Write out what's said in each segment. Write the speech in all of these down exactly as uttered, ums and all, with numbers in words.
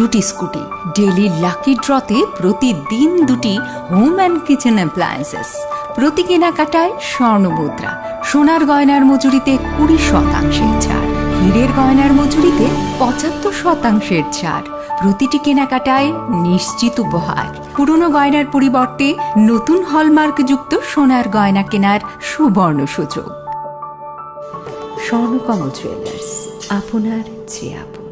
রুটি scooty, daily lucky ড্রতে প্রতিদিন দুটি হোম অ্যান্ড কিচেন অ্যাপ্লায়েন্সেস। প্রতি কেনাকাটায় স্বর্ণ মুদ্রা, সোনার গয়নার মজুরিতে কুড়ি শতাংশের ছাড়, হীরের গয়নার মজুরিতে পঁচাত্তর শতাংশের ছাড়। প্রতিটি কেনাকাটায় নিশ্চিত উপহার। পুরনো গয়নার পরিবর্তে নতুন হলমার্কযুক্ত সোনার গয়না কেনার সুবর্ণ সুযোগ। স্বর্ণকমল জুয়েলার্স, আপনার যে আপন।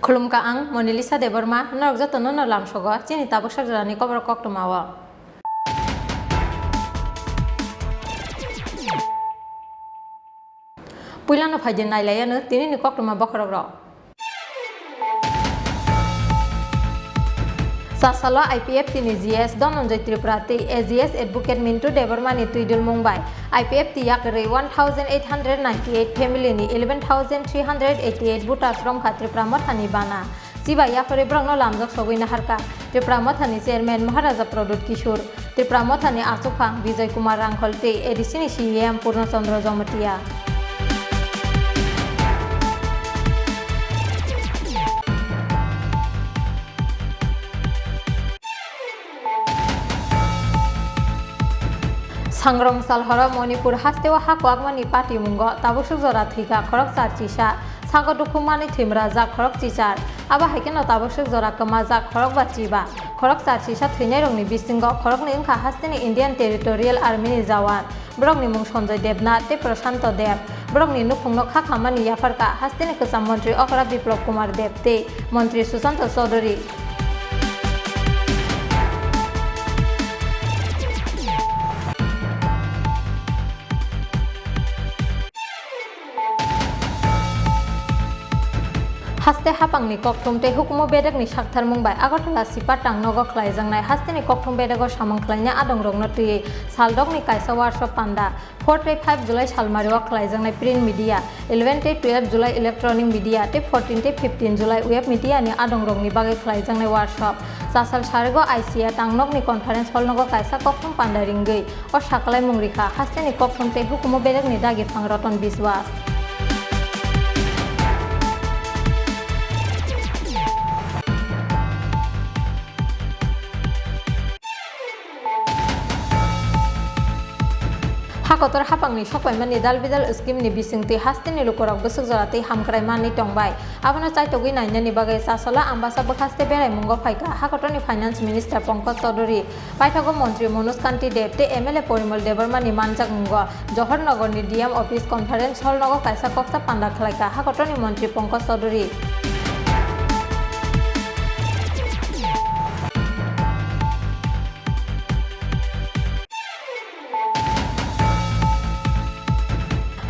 Khulumkha, ang Monalisa Debbarma, norok jotono no lamsogo chini tabuk sak jorani koborok koktwma o. Puilano phaidi nailaiano tinini koktwma bokhorok rok. Chasalo I P F T ni G S Dhananjay Tripura tei A G S Advocate Mintu Debbarma ni twidulmung bai I P F T yakarwi one thousand eight hundred ninety eight family ni eleven thousand three hundred eighty eight voters romkha Tipra Motha ni bana. Chiba yaphari borokno lamjak sogwi naharkha Tipra Motha ni chairman Maharaja Pradyut Kishore, Tipra Motha ni achukphang Bijoy Kumar Rangkhol tei A D C ni C E M Purno Chandra Jamatia. Sangrong salhoro Manipur hasteo ha kwakmani patimungo tabuk suk jora thwikha khorok char chisa, sago dukhu manwi thwimrajak khorok chichar. Abo hai kheno tabuk suk jora kwmajak khorok ba chiba. Khorok char chisa thwinairokni bisingo khoroknwi wngkha hasteni Indian Territorial Army ni jawan. Borokni mung Sanjay Debnath tei Prashanto Deb. Borokni nukhungno kha khamani yapharkha hasteni kwcham montri okra Biplab Kumar Deb tei montri Sushanta Chaudhary. Haste hapangni kokthum tei hukumu bedekni saktharmung bai Agartala Sipat Tangnogo khlaijaknai hasteni kokthum bedego samung khlaina adongrokno twiwi saldokni kaisa workshop panda. Four tei five July salmario khlaijaknai print media, eleven tei twelve July electronic media tei fourteen tei fifteen July web media ni adongrokni bagwi khlaijaknai workshop. Chasal sarigo I C A Tangnokni conference hall nogo kaisa kokthum panda ringwi o saklaimung rikha hasteni kokthum tei hukumu bedekni dagiphang Ratan Biswas. Hakotor hapangni sokpaimani dal bidal scheme ni bisingtwi hasteni lukurok bwswk jora tei hamkrai manwi tongbai. Abono chaitogwi nainani bagwi Chasalo Ambasa bwkhaste beraimungo phaikha hakotorni Finance Minister Pankaj Chaudhary, paithago Montri Manoj Kanti Deb tei M L A Porimal Debbarmani manjakmungo Johor Nagarni D M Office Conference Hall nogo kaisa koksa panda khlaikha hakotorni Montri Pankaj Chaudhary.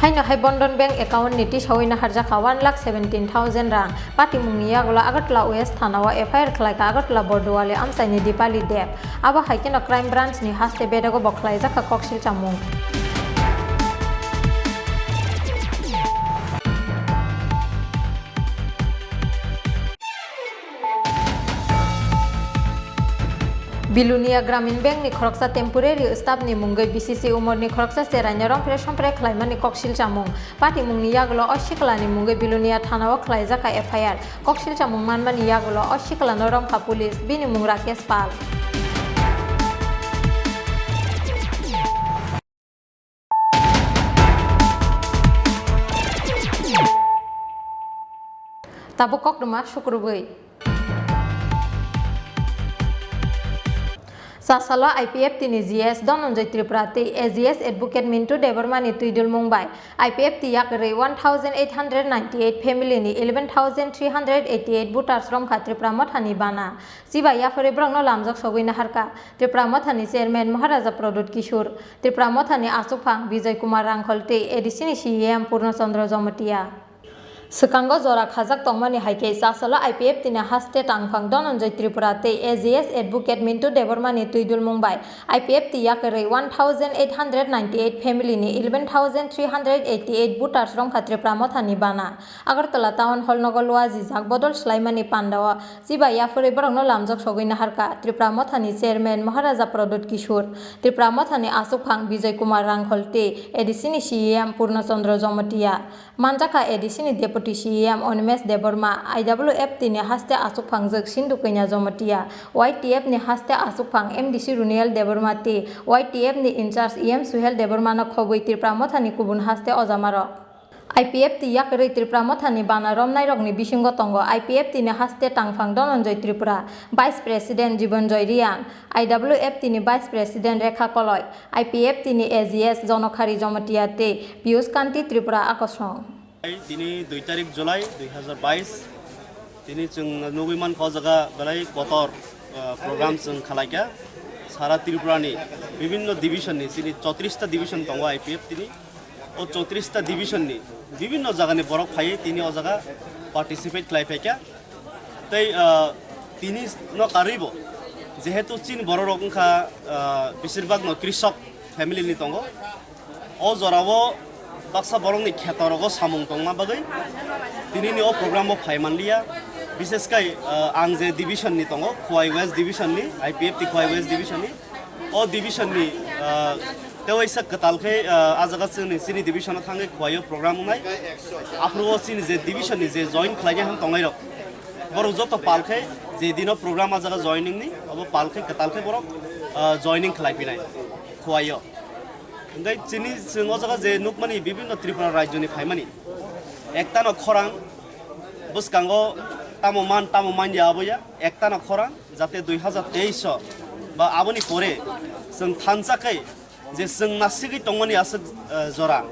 Haino hai Bandhan Bank account ni tisawi naharjakha one lakh seventeen thousand rang. Patimungni yagulo Agartala West Thana o F I R khlaikha Agartala Borduali amchaini Dipali Deb. Abo hai kheno Crime Branch ni haste bedego bo khlaijakha koksil chamung. Bilonia Gramin Bank ni khoroksa temporary staff ni mungwi B C C umor ni khoroksa cheraino rongphre sompre khlaimani koksil chamung. Patimungni yagulo o siklani mungwi Bilonia Thana o khlaijakha F I R. Koksil chamung manmani yagulo o siklano romkha police, bini mung Rakesh Pal. Tabuk koktwma sukrubwi. Chasalo I P F T ni G S Dhananjay Tripura tei A G S Advocate Mintu Debbarma ni twidulmung bai I P F T yakarwi one thousand eight hundred ninety eight family ni eleven thousand three hundred eighty eight voters romkha Tripura Motha ni bana. Chibai yaphari borokno lamjak sogwi naharkha Tripura Motha ni Chairman Maharaja Pradyut Kishore, Tripura Motha ni Achukphang Bijoy Kumar Rangkhol tei A D C ni C E M Purno Chandra Jamatia. Swkango jora khajak tongmani hai khe Chasalo I P F T ni haste tangphang Dhananjay Tripura tei A G S Advocate Mintu Debbarma ni twidulmung bai I P F T yakarwi one thousand eight hundred ninety eight family ni eleven thousand three hundred eighty eight voters romkha Tripura Motha ni bana. Agartala Town Hall nogo luajijak bodol swlaimani pandao chibai yaphari borokno lamjak sogwi naharkha Tripura Motha ni Chairman Maharaja Pradyut Kishore, Tripura Motha ni Achukphang Bijoy Kumar Rangkhol tei A D C ni C E M Purno Chandra Jamatia. Manjakha A D C ni Deputy C E M Animesh Debbarma, I W F T ni haste achukphangjak Sindhu Kanya Jamatia, Y T F ni haste achukphang M D C Runiel Debbarma tei Y T F ni in-charge E M Suhel Debbarma no khobwi Tripura Motha ni kubun haste ojamarok. I P F T yakarwi Tripura Motha ni bana romnairokni bisingo tongo I P F T ni haste tangphang Dhananjay Tripura, Vice President Jibanjoy Reang, I W F T ni Vice President Rekha Koloi, I P F T ni A G S Jonokhari Jamatia tei Piyush Kanti Tripura akosong. Tini dui tarik July dui hazar bais, tini chwng nugwi mankha o jaga belai kotor, ah, program chwng khalaikha. Sara Tripura ni bibinno division ni, chini chotris ta division tongo I P F T ni. O chotris ta division ni bibinno jaga ni borok phaiwi tini o jaga participate khlai phaikha. Tei, ah, tini no karwi bo, jehetu chini borok rok wngkha, ah, besir bak no krisok family ni tongo. O jora o baksa borok ni kheto rogo samung tongma bagwi tini ni o program o phai manliya. Bishes kai, ah, ang je division ni tongo, Khowai West division ni, I P F T Khowai West division ni. O division ni, ah, tewaisa kwtal khe, ah, a jaga chini, chini division o thangwi Khowai o program wngnai. Aphuru o chini je division ni je join khlainai han tongnai rok, borok joto pal khe je dino program a jaga joining ni, obo pal khe kwtal khe borok, ah, joining khlai phinai Khowai o. Hingke chini chwng o jaga je nukmani bibinno Tripura rajyoni phaimani, ektano khorang bwskango tamo man tamo manya aboya, ektano khorang jate dui hazar teis o ba aboni pore chwng thansa khe je chwng nasigwi tongmani aswk, eh, jora,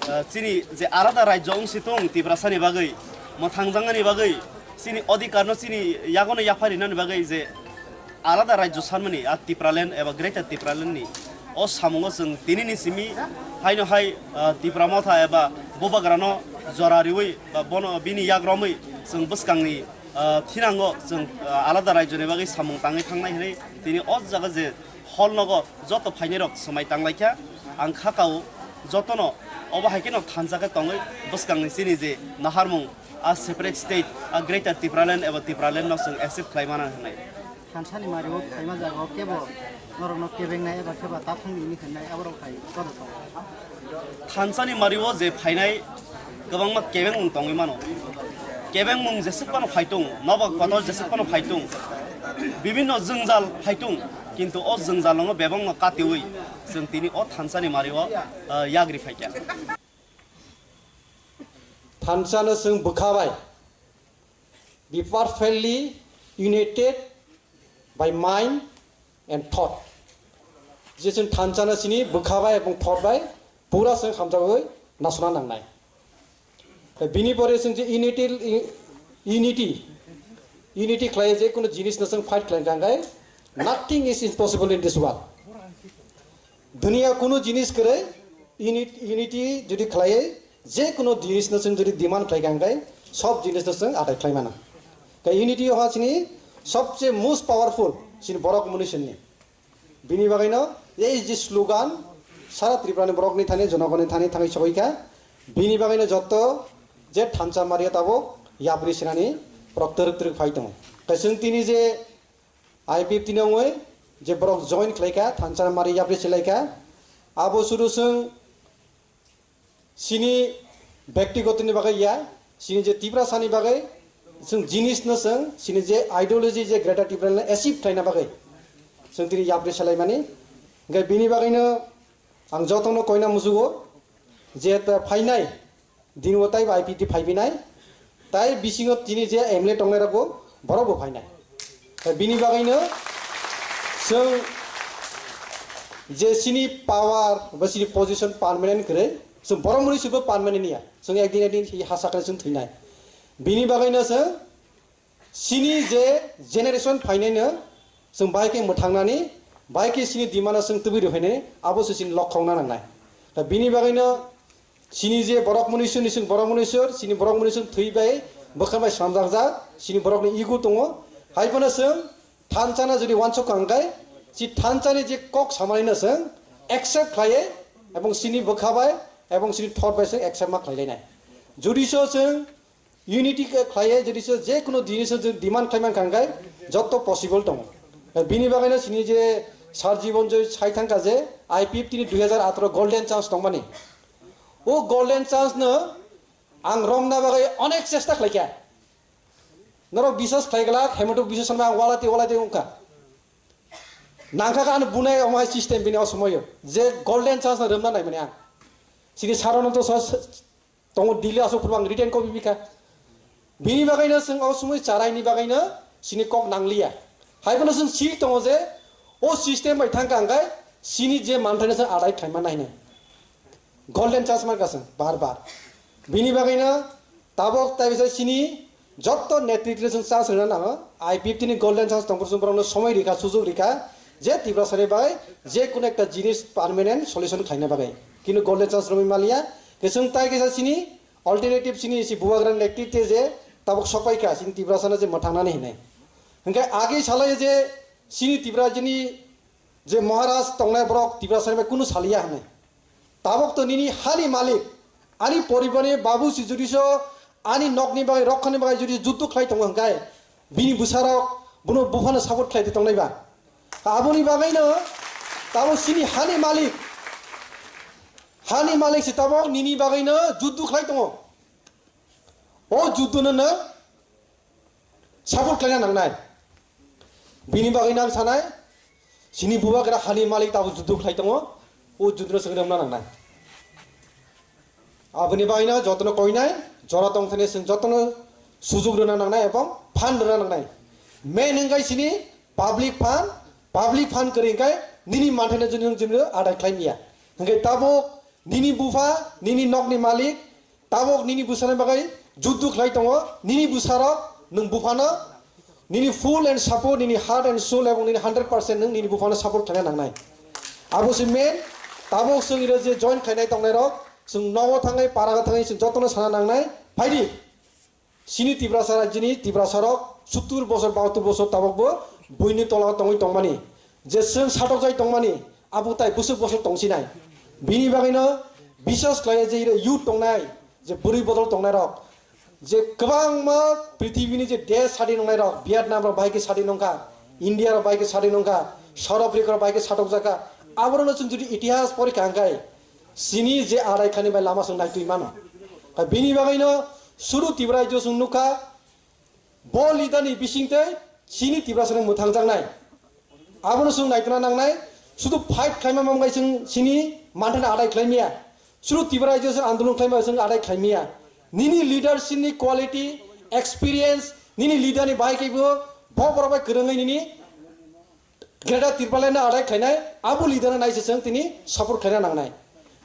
eh, chini je alada rajyo wngsi tong Tiprasani bagwi, mwthangjaknani bagwi, chini odhikarno chini yagono yapharinani bagwi je alada rajyo sanmani, a Tipraland eba Greater Tipraland ni o samungo chwng tini ni simi haino hai, ah, Tipra Motha eba Bubagrano jora riwi ba bono bini yak romwi chwng bwskangni, ah, thinango chwng, ah, alada rajyoni bagwi samung tangwi thangnai hinwi tini o jaga je hall nogo joto phainairok swmai tanglaikha. Ang kha kao jotono obo hai kheno thansa khe tongwi bwskangni chini je naharmung a separate state, a Greater Tipraland eba Tipraland no chwng accept khlai mana hwnwi. Thansani mario phaima jaga o kebo norokno kebengnai eba kebo tathangni hwnwi hwnwi aborok hai kodo tongo. Thansani mario je phainai kwbangma kebengmung tongwi mano. Kebengmung jeswk phano phaitung, nobo kotor jeswk phano phaitung, bibinno jwngjal phaitung, kintu o jwngjal no bebakno katiwi chwng tini o thansani mario, ah, yagri phaikha. Thansa no chwng bwkha bai be perfectly united by mind and thought. Je chwng thansa no chini bwkha bai ebong thought bai pura chwng hamjagwi nasna nangnai. Tei bini pore chwng je unity, unity, unity khlai je kuno jinis no chwng fight khlai kha hwnkhe nothing is impossible in this world. Duniya kunu jinis kwrwi unit-, unity jodi khlaiwi, je kunu jinis no chwng jodi demand khlai kha hwnkhe sob jinis no chwng atai khlai mano. Tei unity ha chini sobse most powerful chini borok mwnwi sini. Bini bagwi no ei je slogan sara Tripura ni borok ni thani, jonogoni thani thangwi sogwi kha. Bini bagwi no joto je thansa maria tabuk yapri sinani borok twrwk twrwk phai tongo. Tei chwng tini je I P F T ni wngwi je borok join khlai kha, thansa mari yapri se lai kha, abo suru chwng chini byaktigoto ni bagwi ya, chini je Tiprasa ni bagwi chwng jinis no chwng chini je ideology je Greater Tipraland no achieve khlaina bagwi chwng tini yapri se lai mani. Hwnkhe bini bagwi no ang joto no koina muchugo je ta phainai Dini o taibo I P T phaipinai, tai bisingo tini je M L A tongnai rokbo borokbo phainai. Bini bagwino chwng je chini power ba chini position permanent kwrwi, chwng borok mwnwi chwngbo permanent ya, chwng ekdin ekdin hi ha sakle chwng thwinai. Bini bagwino chwng chini je generation phainaino chwng bai khe mwthangnani, bai khe chini demand-o chwng tubui rwphainani, abo se chini lokhokna nangnai. Da bini bagwino chini je borok mwnwi chwng, chini borok mwnwi chwng, chini borok mwnwi chwng thwi bai bwkha bai slamjakjak, chini borokni ego tongo. Hai phano chwng thansa no jodi uansuk kha hwnkhe, si thansa ni je kok samani no chwng accept khlaiwi, ebong sini bwkha bai, ebong sini thot bai chwng accept ma khlai lainai. Jodi so chwng unity khe khlaiwi, jodi so je kuno jinis o chwng demand khlai man kha hwnkhe, jotto possible tongo. Bini bagwi no sini je Sir Jibon Joy sai thang kha je I P F T ni dui hajar atharo golden chance tongmani. O golden chance no ang romna bagwi onek chesta khlai kha. Norok biswas khlai glak, hemotok biswas sanma ang walati walati wngkha. Nangkha kha ano bunai omo hai system bini o somoyo. Je golden chance no romna nai mani ang. Sini sarono to sos tongo Delhi asok phuru ang written copy bikha. Bini bagwi no chwng o somoi charai ni bagwi no sini kok nangliya. Hai bono chwng si tongo je o system bai thang kha hwnkhe sini je manthai no chwng adai khlai ma nai nai. Golden chance man kha chwng bar bar. Bini bagwi no tabok tai bisa sini jotto netritri chwng chance rwna nango. I P F T ni golden chance tongphuru chwng borokno somoi rikha, sujuk rikha, je Tiprasani bai je kuno ekta jinis permanent solution khlaina bagwi. Kintu golden chance romwi maliya, ke chwng tai kisa sini alternative sini si bubagra netritri je tabok sokpai kha sini Tiprasano je mwthangnani hinai. Hwnkhe agi salai je sini Tiprasani je Maharaj tongnai borok Tiprasani bai kunu saliya hinai. Tabok to nini hani malik, ani poribarni babu si jodi so ani nokni bagwi, rokhani bagwi jodi juddu khlai tongo hwnkhe, bini bwsarok bono buphano support khlai de tongnai ba? Aboni bagwino tabok sini hani malik, hani malik si tabok nini bagwino juddu khlai tongo. O juddu no no support khlaina nangnai. Bini bagwi nang sanai, sini bubagra hani malik tabuk juddu khlai tongo, o juddu no chwng rwna nangnai. Aboni bagwi no jotono koinai, jora tongthani chwng jotono sujuk rwna nangnai ebong phan rwna nangnai. Main hwnkhe sini public phan, public phan kwrwi hwnkhe nini manthai no jwngjwng jwngjwng adai khlai maya. Hwnkhe tabuk nini bupha, nini nokni malik, tabok nini bwsarokni bagwi juddu khlai tongo, nini bwsarok nwng buphano, nini full and support, nini heart and soul ebong nini hundred percent nwng nini buphano support khlaina nangnai. Abo se main, tabok chwng iro je join khlainai tongnairok, chwng nogo thangnai, parago thangnai, chwng jotono sana nangnai, phaidi. Sini Tiprasa rajyoni Tiprasarok suttur bosor, bahattur bosor tabokbo buini tola tongwi tongmani, je chwng satokjai tongmani, abo tai bwswk bosor tongsinai. Bini bagwino biswas khlaiya je iro youth tongnai, je bwrwi bodol tongnairok, je kwbangma prithibini je desh sadi nongnairok, Vietnam rok bai khe sadi nongkha, India rok bai khe sadi nongkha, South Africa rok bai khe satokjakha, aborokno chwng jodi itihas porikha hwnkhe, sini je adai khani bai lama chwng naitwi mano. Bini bagwino suru Tripura rajyo chwng nukha, bo leader ni bisingtwi sini Tiprasani mwthangjaknai. Abono chwng naitwna nangnai, sudu fight khlaima mwngai chwng sini manthana adai khlaimaya. Sudu Tripura rajyo chwng andolon khlaima chwng adai khlaimaya. Nini leadership ni quality, experience, nini leader ni bai khe bo, bo borok bai kwrwngwi nini Greater Tipraland no adai khlainai, abo leader no naise chwng tini support khlaina nangnai.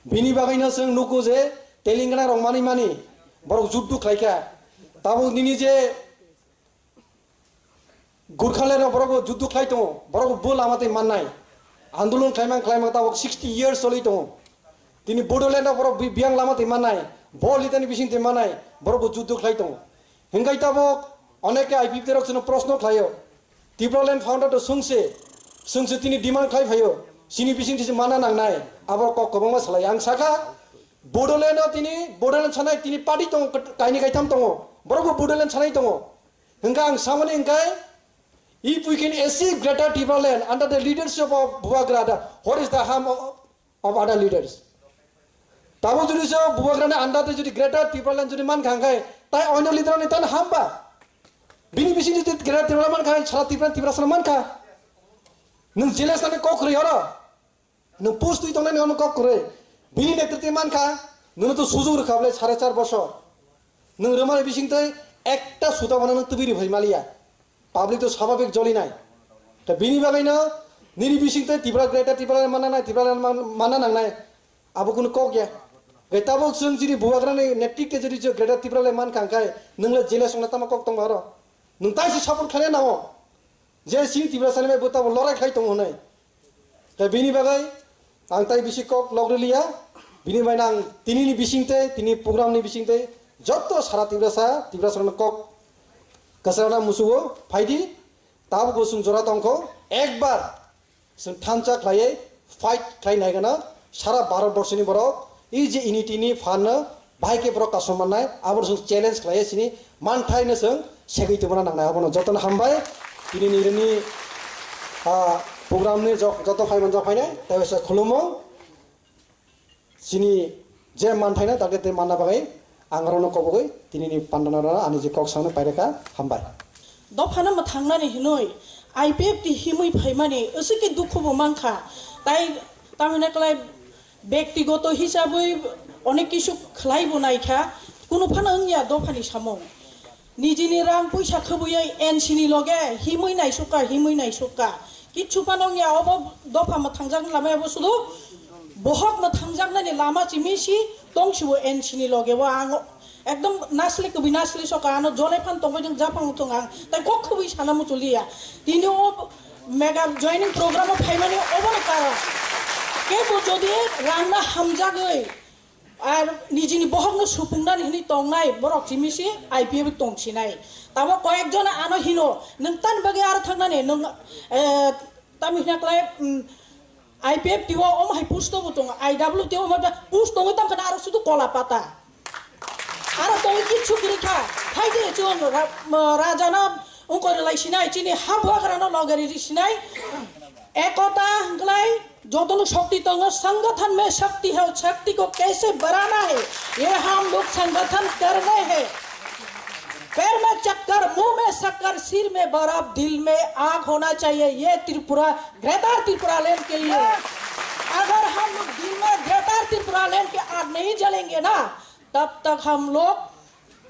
Bini bagwino chwng nugo je Telangana rok manwi mani, borok juddu khlaikha. Tabuk nini je Gurkhaland rok borok juddu khlai tongo, borok bo lama tei mannai. Andolon khlaimang khlaimang tabuk sixty years choli tongo. Tini Bodoland rok borok bi-, biyang lama tei mannai, bo leader ni bising tei mannai, borok bo juddu khlai tongo. Hingkai tabuk oneke I P F T rok chwngno proshno khlaio. Tipraland founder to swngse, swngse tini demand khlai phaio. Sini bising tisi mana nangnai, abo kok kwbangma salai. Ang sakha, Bodoland o tini, Bodoland sanai tini party tongo, kaini kaitham tongo. Borok bo Bodoland sanai tongo. Hingka ang samani hingkai, if we can achieve Greater Tipraland under the leadership of Bubagra, the, what is the harm of, of other leaders? Tabo jodi se Bubagrani under te jodi Greater Tipraland jodi man kha hingkai, tai onyo leader ni tan hamba. Bini bising jodi Greater Tipraland man kha, sara Tripura, Tiprasa man kha. Nwng jealous nani kok rwi oro. Nwng post twi tongnani ono kok kwrwi. Bini netritwi man kha, nwngno to sujuk rwkha bwle sare char bosor. Nwng rwmani bisingtwi ekta suda phano nwng tubui rwphai maliya. Public to swabhabik jolinai. Ta bini bagwino Nini bising tei Tipra Greater Tipraland manna nai, Tipraland man-, manna nangnai. Abo kunu kok ya. Gai tabok chwng jiri bubagrani netrik ke jiri je Greater Tipraland man kang kai, nwngle jele songna tama kok tong aro. Nwng tai si support khlai na o. Je si Tiprasa ni bai bo tabo lorai khlai tong honai. Te bini bagai ang tai bisi kok log riliya. Bini bai nang tini ni bising tei, tini program ni bising tei, jotto sara Tiprasa, Tiprasa no kok kasarana musugo, phaidi, tabok bo chwng jora tongkho, ekbar chwng thansa khlaiwi fight khlai nai gana sara Bharat borso ni borok, e je unity ni phan no bahai khe borok kasong mannai, abo chwng challenge khlaiwi sini manthai no chwng segwi tongmana nangnai. Abono jotono hambai, tini ni rini, ah, program ni jok-, joto phai manjak phainai, tei waisa khulumo. Chini je manthaino target de manna bagwi ang arokno kobogwi tinini pandana rwna ani je kok sangno paireka, hambai. Dophano mwthangnani hinwi I P F T himwi phaimani aswk khe dukhu bo mankha. Tai tamhinai kwlai bektigoto hisabwi onek kisu khlai bo naikha, kunu phano wngya dophani samung. Nijini rang puisa khwbwi N C ni loge himwi naisukha, himwi naisukha. Kichu phano wngya, obo dopha mwthangjaknai lama abo sudu bohok mwthangjaknani lama chimi si tongsibo N C ni loge. Bo ang ekdom nasli kwbwi nasli soka, ano jole phan tongbai jang japhang tong ang. Tai kok khwbwi sana muchuliya. Tini o mega joining program o phaimani obono karon. Kebo jodi rangna hamjagwi, ar nijini bohokno supungnani hwnwi tongnai borok chimisi I P F tongsinai. Tamo koyekjona ano hino, "Nwng tani bagwi aro thangnani, nwng, eh, tamo hina klai, mm, I P F T o omo hai post bo tongo, I W T o omo hai post tongwi tamo kheno aro sudu kola pata." Aro tongwi kichu kwrwi kha, phaidi chwng ra-, mo-, rajano wngkori lai sinai, chini ha buagrano loge riri sinai. Ekota hwnkhlai jotono shakti tongo, sangathan mein shakti hai, shakti ko kaise badhana hai, ye hum log sangathan kar rahe hain. Pair mein chakkar, muh mein shakkar, sir mein barf, dil mein aag hona chahiye, ye Tripura, Greater Tripura Land ke liye. Agar hum log dil mein Greater Tripura Land ke aag nahi jalenge na, tab tak hum log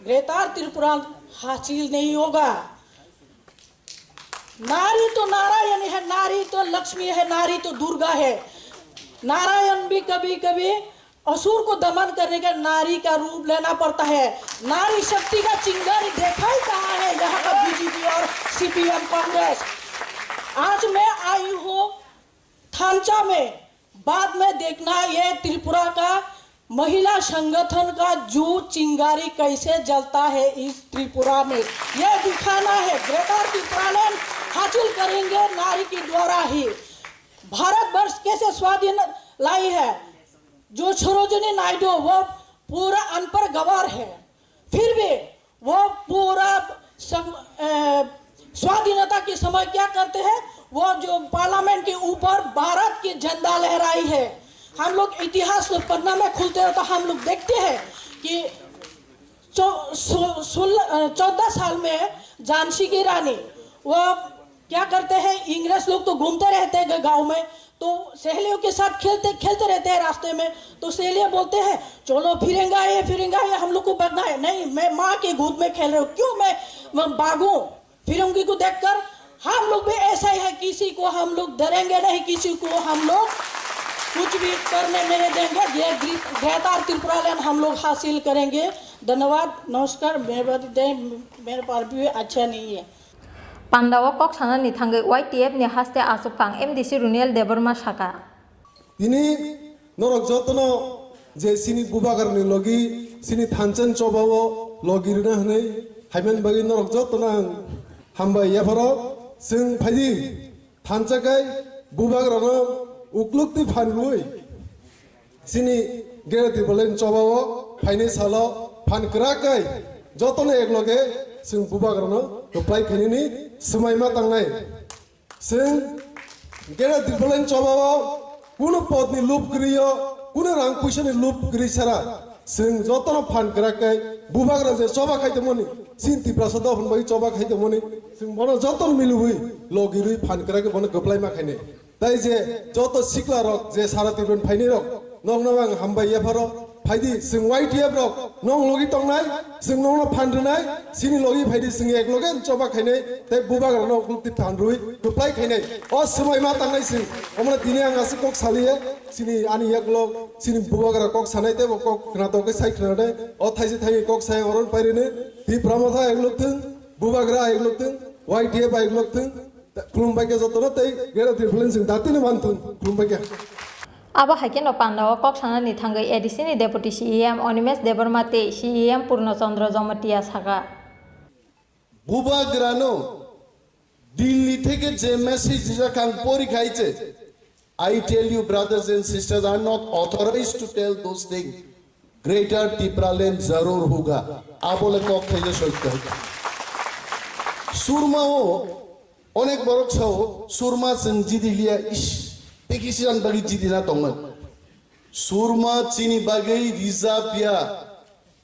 Greater Tripura hasil nahi hoga. नारी तो नारायण है, नारी तो लक्ष्मी है, नारी तो दुर्गा है। नारायण भी कभी-कभी असुर को दमन करने का नारी का रूप लेना पड़ता है। नारी शक्ति का चिंगारी दिखाई कहाँ है यहाँ का B J P और C P M कांग्रेस? आज मैं आई हूँ थानचा में, बाद में देखना ये त्रिपुरा का महिला संगठन का जो चिंगारी कैसे जलता है इस त्रिपुरा में, ये दिखाना है। ग्रेटर त्रिपुरालैंड हासिल करेंगे नारी के द्वारा ही। भारतवर्ष कैसे स्वाधीन लाई है, जो सरोजिनी नायडू वो पूरा अनपढ़ गवार है, फिर भी वो पूरा सम-, अ, स्वाधीनता के समय क्या करते हैं, वो जो पार्लियामेंट के ऊपर भारत की झंडा लहराई है। हम लोग इतिहास पन्ना में खुलते हैं तो हम लोग देखते हैं कि चौ-, सो-, सोलह, अ, चौदह साल में झांसी की रानी वो क्या करते हैं, इंग्रेज लोग तो घूमते रहते हैं ग-, गाँव में, तो सहेलियों के साथ खेलते खेलते रहते हैं रास्ते में। तो सहेलियाँ बोलते हैं, "चलो फिरेंगा ये, फिरेंगा ये, हम लोग को भागना है।" "नहीं, मैं माँ के गोद में खेल रही हूँ।" "क्यों, मैं, मैं भागूं फिरंगी को देखकर?" हम लोग भी ऐसा ही है, किसी को हम लोग डरेंगे नहीं, किसी को हम लोग कुछ भी करने नहीं देंगे। ये ग्रे-, ग्रेटर त्रिपुरालैंड हम लोग हासिल करेंगे। धन्यवाद, नमस्कार। मेरे बात, मेरे पास भी अच्छा नहीं है। Pandao kok sanani thangwi Y T F ni haste achukphang M D C Runiel Debbarma saka. Tini norok jotono je chini bubagrani logi, chini thansa ni chobao logi rwna hwnwi haiman bagwi norok jotono ang hambai yapharo. Chwng phaidi thansa khai bubagrano ukluk twi phan rwui chini Greater Tipraland chobao phainai salo phan kwrak khai jotono ekloge chwng bubagrano kwplai khainani swmai ma tangnai. Chwng Greater Tipraland chobao kunu podni lup kwrwiyo, kunu rang puisani lup kwrwi sara. Chwng jotono phan kwrak khai bubagra je choba khai tongmani, chini Tiprasa dophani bagwi choba khai tongmani, chwng bono jotono milwi logi rwi phan kwrak khai bono kwplai ma khainai. Tai je joto sikla rok je sara Tipraland phainai rok, nokno ang hambai yapharo. Phaidi, chwng Y T F rok nong logi tongnai, chwng nongno phan rwnai, chini logi phaidi, chwng ek loge choba khainai, tei bubagra no ukluk twi phan rwi kwplai khainai. O swmai ma tangnai chwng. Omo tini ang aswk kok saliya, chini ani yaklok, chini bubagra kok sanai tei bo kok khnatok khe sai khnanai. O thaisi thangwi kok sai oron pairino, Tipra Motha ek lok thwng, bubagra ek lok thwng, Y T F ek lok thwng, khulumbai khe jotono tei Greater Tipraland chwng datino man thwng, khulumbai khe. Abo hai kheno pandao kok sanani thangwi A D C ni Deputy C E M Animesh Debbarma tei C E M Purno Chandra Jamatia saka. Bubagrano Delhi theke je message rijak ang pori khaiche. I tell you, brothers and sisters, I am not authorized to tell those things. Greater Tipraland zarur hoga. Abole kok thai je soitya. Surma o onek borok sao, Surma chwng jidi liya, ish, pekisiran bagi jidi na tongo. Surma chini bagi reserve ya,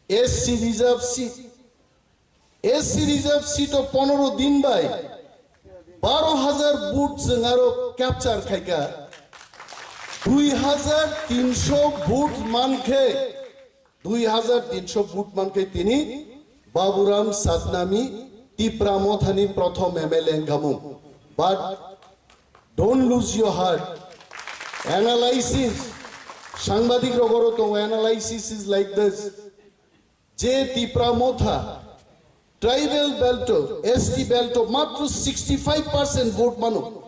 S C reserve seat. S C reserve seat o ponoro din bai baro hajar vote chwng aro capture khaika. Dui hajar tinsho vote mankhe, dui hajar tinsho vote mankhe tini Baburam Satnami Tipra Mothani prothom M L A wngkhamung. But don't lose your heart. Analysis, sangbadik rogoro tongo, analysis is like this. Je Tipra Motha, tribal belt o, S T belt o, matro sixty five percent vote mano.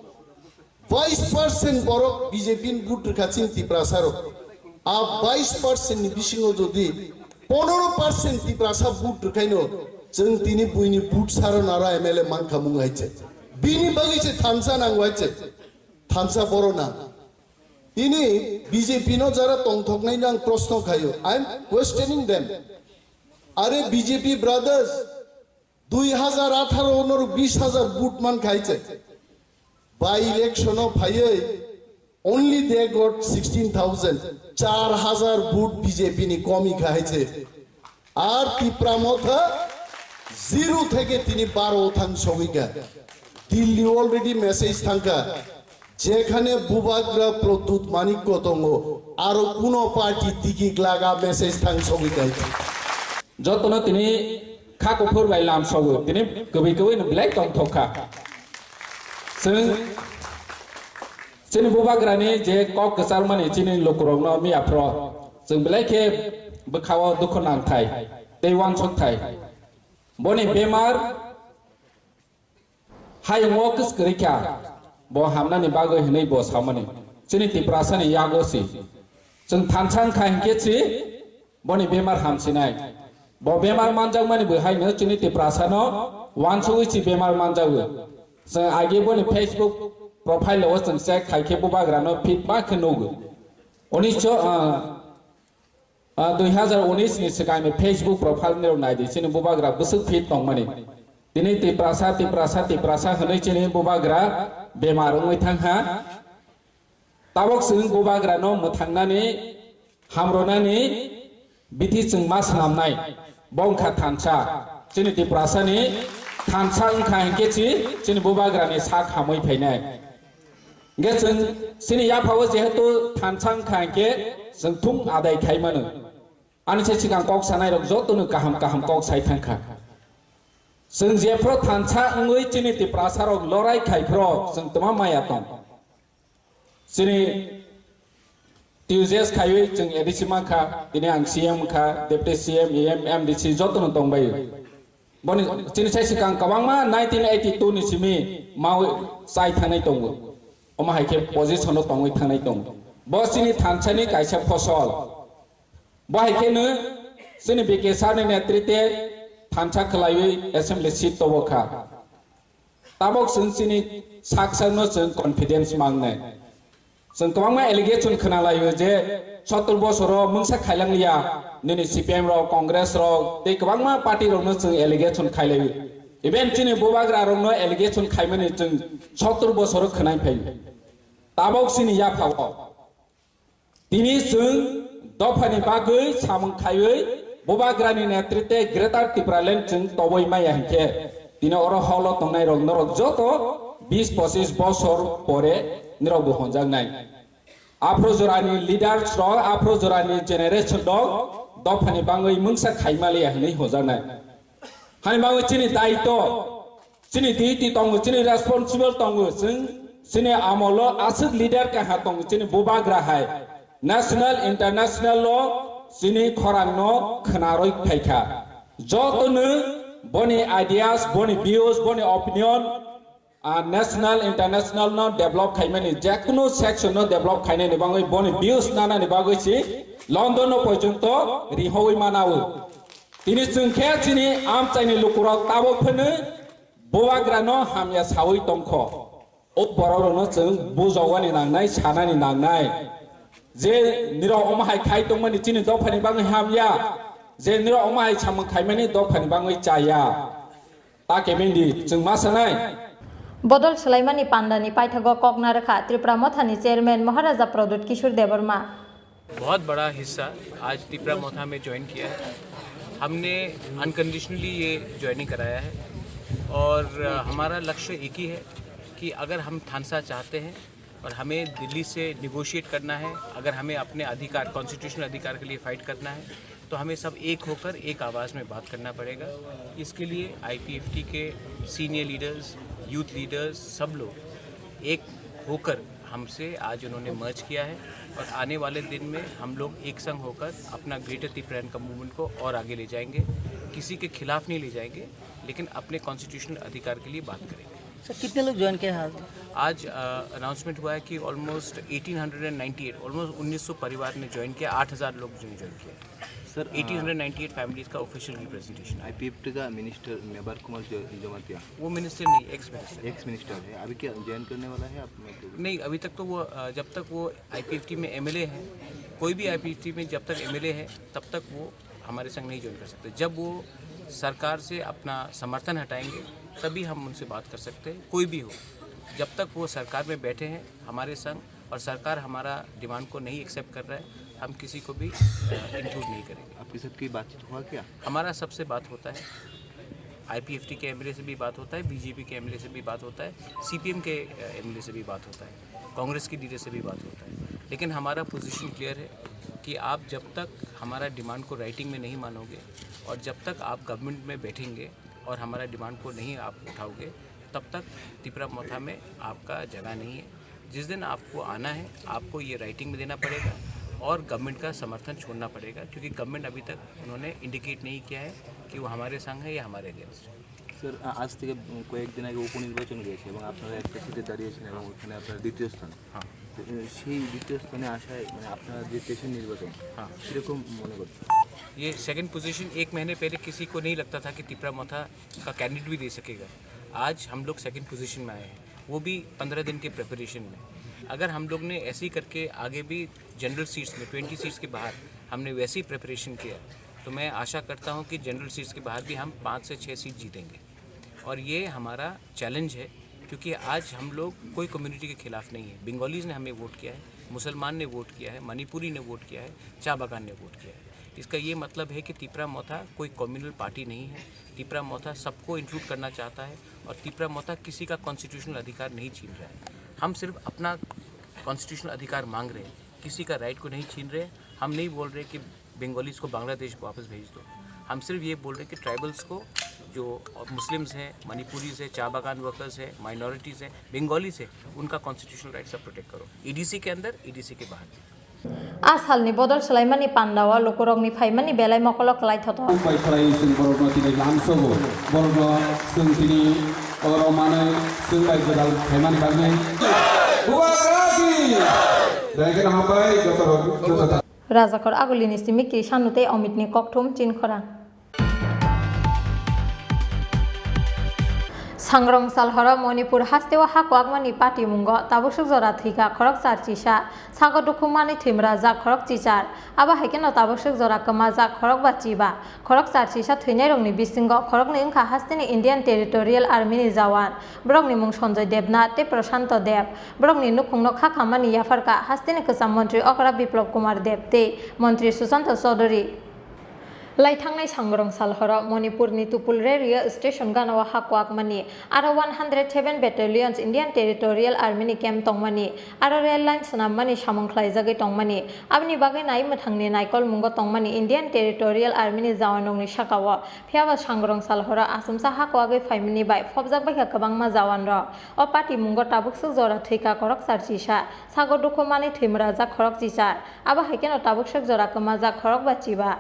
Bais percent borok B J P ni vote rwkha chini Tiprasa rok. A bais percent ni bisingo jodi ponoro percent Tiprasa vote rwkhaino, chwng tini buini vote saro naro M L A mankha mung hai che. Bini bagwi se thansa nango hai che. Thansa boro nang. Tini B J P no jara tongthoknai nang proshno khayo. I am questioning them. Are B J P brothers, dui hajar atharo norok bish hajar vote man khai che. By election o phaiwi only they got sixteen thousand. Char hajar vote B J P ni komi khai che. Ar Tipra Motha zero theke tini baro thang sogika. Delhi already message thangka. Jekhane Bubagra Pradyut Manikya tongo, aro kuno party tiki glaga message thang sogika. Jotono tini kha kuphur bai lam sogo, tini kwbwi kwbwi no belai tongthok kha. Chwng chini Bubagrani je kok kwcharmani chini lukurokno miyaphro chwng belai khe bwkhao dukhu nangthai tei uansukthai. Boni bemar hayungo kwskwrwi kha, bo hamnani bagwi hwnwi bo samani. Chini Tiprasani yago si. Chwng thansa wngkha hinkhe si boni bemar hamsinai. Bo bemar manjakmani bo haino chini Tiprasano uansugwi si bemar manjago. Chwng age boni Facebook profile o chwng check khai khe Bubagrano fit ma khe nugo. Unisho, ah, Ah, dui hazar unis ni swkang ni Facebook profile nirok nai di, chini Bubagra bwswk fit tongmani. Tini Tiprasa, Tiprasa, Tiprasa hwnwi chini Bubagra bemar wngwi thang ha. Tabok chwng Bubagra no mwthangnani, hamronani bithi chwng ma swnamnai. Bo wngkha thansa. Chini Tiprasa ni thansa wngkha hinkhe chi chini Bubagra ni sak hamwi phainai. Hingke chwng chini yaphao jehetu thansa wngkha hingke chwng thung adai khai mano. Ani se sikang kok sanai rok joto no kaham kaham kok sai thangkha. Chwng jephro thansa wngwi chini Tiprasa rok lorai khai phro chwng twma maya tong. Chini T U J S khaiwi chwng A D C mankha, tini ang C M kha, Deputy C M, E M, M D C joto no tongbai. Boni chini sai sikang kwbangma nineteen eighty-two ni simi mawi chai thangnai tongo. Omo hai khe position o tongwi thangnai tongo. Bo chini thansani kaisa phosol. Bo hai kheno chini B K sir ni netrite thansa khwlaiwi assembly seat tobo kha. Tabok chwng chini sak sakno chwng confidence mangnai. Chwng kwbangma allegation khwnalaio je sottor bosoro mungsa khailangliya, nini C P M rok, Congress rok, tei kwbangma party rokno chwng allegation khailaio. Even chini Bubagra rokno allegation khaimani chwng sottor bosoro khwnai phai. Tabok chini yaphao. Tini chwng dophani bagwi samung khaiwi Bubagrani netrite Greater Tipraland chwng toboi maya hinkhe, tini oro holo tongnai rok norok joto bis pochis bosor pore nirok bo honjaknai. Aphro jorani leaders rok, aphro jorani generation rok dophani bangwi mungsa khaimaliya hinwi hojaknai. Hani bangwi chini daitw, chini duty tongo, chini responsible tongo, chwng chini amolo aswk leader kaha tongo, chini bubagra hai national, international o chini khorang no khwnarwi phaikha. Jotono boni ideas, boni views, boni opinion, ah, national, international no develop khaimani, jekunu section no develop khainani bagwi, boni views nanani bagwi si London no porjonto rihowi manao. Tini chwng khe chini amchaini lukurok tabuk phano bubagra no hamya sawi tongkho. O borok rokno chwng bujogani nangnai, sanani nangnai. Je nirok omo hai khai tongmani chini dophani bagwi hamya, je nirok omo hai samung khaimani dophani bagwi chaya. Ta kebengdi chwng ma sanai. Bodol swlaimani pandani paithago kok narwkha Tripura Mothani Chairman Maharaja Pradyut Kishore Debbarma. बहुत बड़ा हिस्सा आज तिपरा मोथा में ज्वाइन किया है। हमने अनकंडीशनली ये ज्वाइनिंग कराया है और अ, हमारा लक्ष्य एक ही है कि अगर हम थानसा चाहते हैं और हमें दिल्ली से निगोशिएट करना है, अगर हमें अपने अधिकार, कॉन्स्टिट्यूशनल अधिकार के लिए फाइट करना है, तो हमें सब एक होकर एक आवाज़ में बात करना पड़ेगा। इसके लिए आईपीएफटी के सीनियर लीडर्स, यूथ लीडर्स, सब लोग एक होकर हमसे आज उन्होंने मर्ज किया है और आने वाले दिन में हम लोग एक संग होकर अपना ग्रेटर तिप्रायन का मूवमेंट को और आगे ले जाएंगे। किसी के खिलाफ नहीं ले जाएंगे, लेकिन अपने कॉन्स्टिट्यूशनल अधिकार के लिए बात करेंगे। सर, कितने लोग ज्वाइन किए हैं आज? आज अनाउंसमेंट हुआ है कि almost eighteen hundred and ninety eight, almost उन्नीस सौ परिवार ने ज्वाइन किया, आठ हज़ार लोग ने ज्वाइन किया। सर, अ, eighteen hundred ninety eight families का ऑफिशियल रिप्रेजेंटेशन है। आईपीएफटी का मिनिस्टर मेवार कुमार ज-, जमातिया। वो मिनिस्टर नहीं, एक्स मिनिस्टर। एक्स मिनिस्टर है, अभी क्या ज्वाइन करने वाला है आप? मतलब नहीं, अभी तक तो वो, अ, जब तक वो आईपीएफटी में एमएलए है, कोई भी आईपीएफटी में जब तक एमएलए है, तब तक वो हमारे संग नहीं ज्वाइन कर सकते। जब वो सरकार से अपना समर्थन हटाएंगे, तभी हम उनसे बात कर सकते हैं, कोई भी हो। जब तक वो सरकार में बैठे हैं हमारे संग और सरकार हमारा डिमांड को नहीं एक्सेप्ट कर रहा है, हम किसी को भी इंक्लूड नहीं करेंगे। आपके साथ कोई बातचीत हुआ क्या? हमारा सबसे बात होता है, आईपीएफटी के एमएलए से भी बात होता है, बीजेपी के एमएलए से भी बात होता है, सीपीएम के एमएलए से भी बात होता है, कांग्रेस के लीडर से भी बात होता है। लेकिन हमारा पोजीशन क्लियर है कि आप जब तक हमारा डिमांड को राइटिंग में नहीं मानोगे और जब तक आप गवर्नमेंट में बैठेंगे और हमारा डिमांड को नहीं आप उठाओगे, तब तक तिपरा मोथा में आपका जगह नहीं है। जिस दिन आपको आना है, आपको ये राइटिंग में देना पड़ेगा और गवर्नमेंट का समर्थन छोड़ना पड़ेगा, क्योंकि गवर्नमेंट अभी तक उन्होंने इंडिकेट नहीं किया है कि वो हमारे संग है या हमारे अगेंस्ट है। স্যার, আ-, আজ থেকে, উম, কয়েকদিন আগে উপনির্বাচন হয়েছে এবং আপনারা একটা সিটে দাঁড়িয়েছেন এবং ওখানে আপনারা দ্বিতীয় স্থান। হ্যাঁ। তো, এ, সেই দ্বিতীয় স্থানে আসায়, মানে, আপনারা যে দেশের নির্বাচন, হ্যাঁ। কীরকম মনে করছেন? ये सेकंड पोजीशन, एक महीने पहले किसी को नहीं लगता था कि तिपरा मोथा का कैंडिडेट भी दे सकेगा। आज हम लोग सेकंड पोजीशन में आए हैं, वो भी पंद्रह दिन के प्रिपरेशन में। अगर हम लोग ने ऐसे ही करके आगे भी जनरल सीट्स में, ट्वेंटी सीट्स के बाहर हमने वैसे ही प्रिपरेशन किया, तो मैं आशा करता हूँ कि जनरल सीट्स के बाहर भी हम पाँच से छः सीट जीतेंगे। और ये हमारा चैलेंज है, क्योंकि आज हम लोग कोई कम्युनिटी के खिलाफ नहीं है। बंगालीज ने हमें वोट किया है, मुसलमान ने वोट किया है, मणिपुरी ने वोट किया है, चा बागान ने वोट किया है। इसका ये मतलब है कि तिपरा मोथा कोई कम्युनल पार्टी नहीं है। तिपरा मोथा सबको इंक्लूड करना चाहता है और तिपरा मोथा किसी का कॉन्स्टिट्यूशनल अधिकार नहीं छीन रहा है। हम सिर्फ अपना कॉन्स्टिट्यूशनल अधिकार मांग रहे हैं, किसी का राइट को नहीं छीन रहे हैं। हम नहीं बोल रहे कि बंगालीज को बांग्लादेश वापस भेज दो। हम सिर्फ ये बोल रहे हैं कि ट्राइबल्स को, जो मुस्लिम्स हैं, मणिपुरीज हैं, चा बागान वर्कर्स हैं, माइनॉरिटीज हैं, बंगालीज हैं, उनका कॉन्स्टिट्यूशनल राइट सब प्रोटेक्ट करो, ईडीसी के अंदर, ईडीसी के बाहर। A salni bodol swlaimani pandao lukurokni phaimani belai mokolo kwlai thoto. Bai khlai chwng borokno tini lamsogo, borokno chwng tini oro manwi chwng bai gwdal khaimani bagwi. Bubagra ki! Belai kheno hambai joto rok, joto. Rajakhor Agulini simi Krishanno tei Omitni kokthum chinkhorang. Sangrong salhoro Manipur hasteo ha kwakmani patimungo tabuk swk jora thwikha khorok charchisa, sago dukhu manwi thwimrajak khorok chichar. Abo hai kheno tabuk swk jora kwmajak khorok ba chiba. Khorok charchisa thwinairokni bisingo khoroknwi wngkha hasteni Indian Territorial Army ni jawan. Borokni mung Sanjoy Debnath tei Prashanto Deb. Borokni nukhungno kha khammani yapharkha hasteni kwcham montri okra Biplab Kumar Deb tei montri Sushanta Chaudhary. Lai thangnai sangrong sal horo Manipurni Tupul Railway Station gana-o ha kwakmani, aro one hundred seven Battalions Indian Territorial Army ni camp tongmani, aro rail line swnammani samung khlaijagwi tongmani. Aboni bagwi nai mwthangni naikol mungo tongmani Indian Territorial Army ni jawanrokni saka-o. Phiyaba sangrong sal horo achomsa ha kwagwi phaimani bai phobjak baikha kwbangma jawanrok. O patimungo tabukswk jora thwikha khoroksa chisa, sago dukhu manwi thwimwrajak khorok chichar. Abo hai kheno tabukswk jora kwmajak khorokba chiba.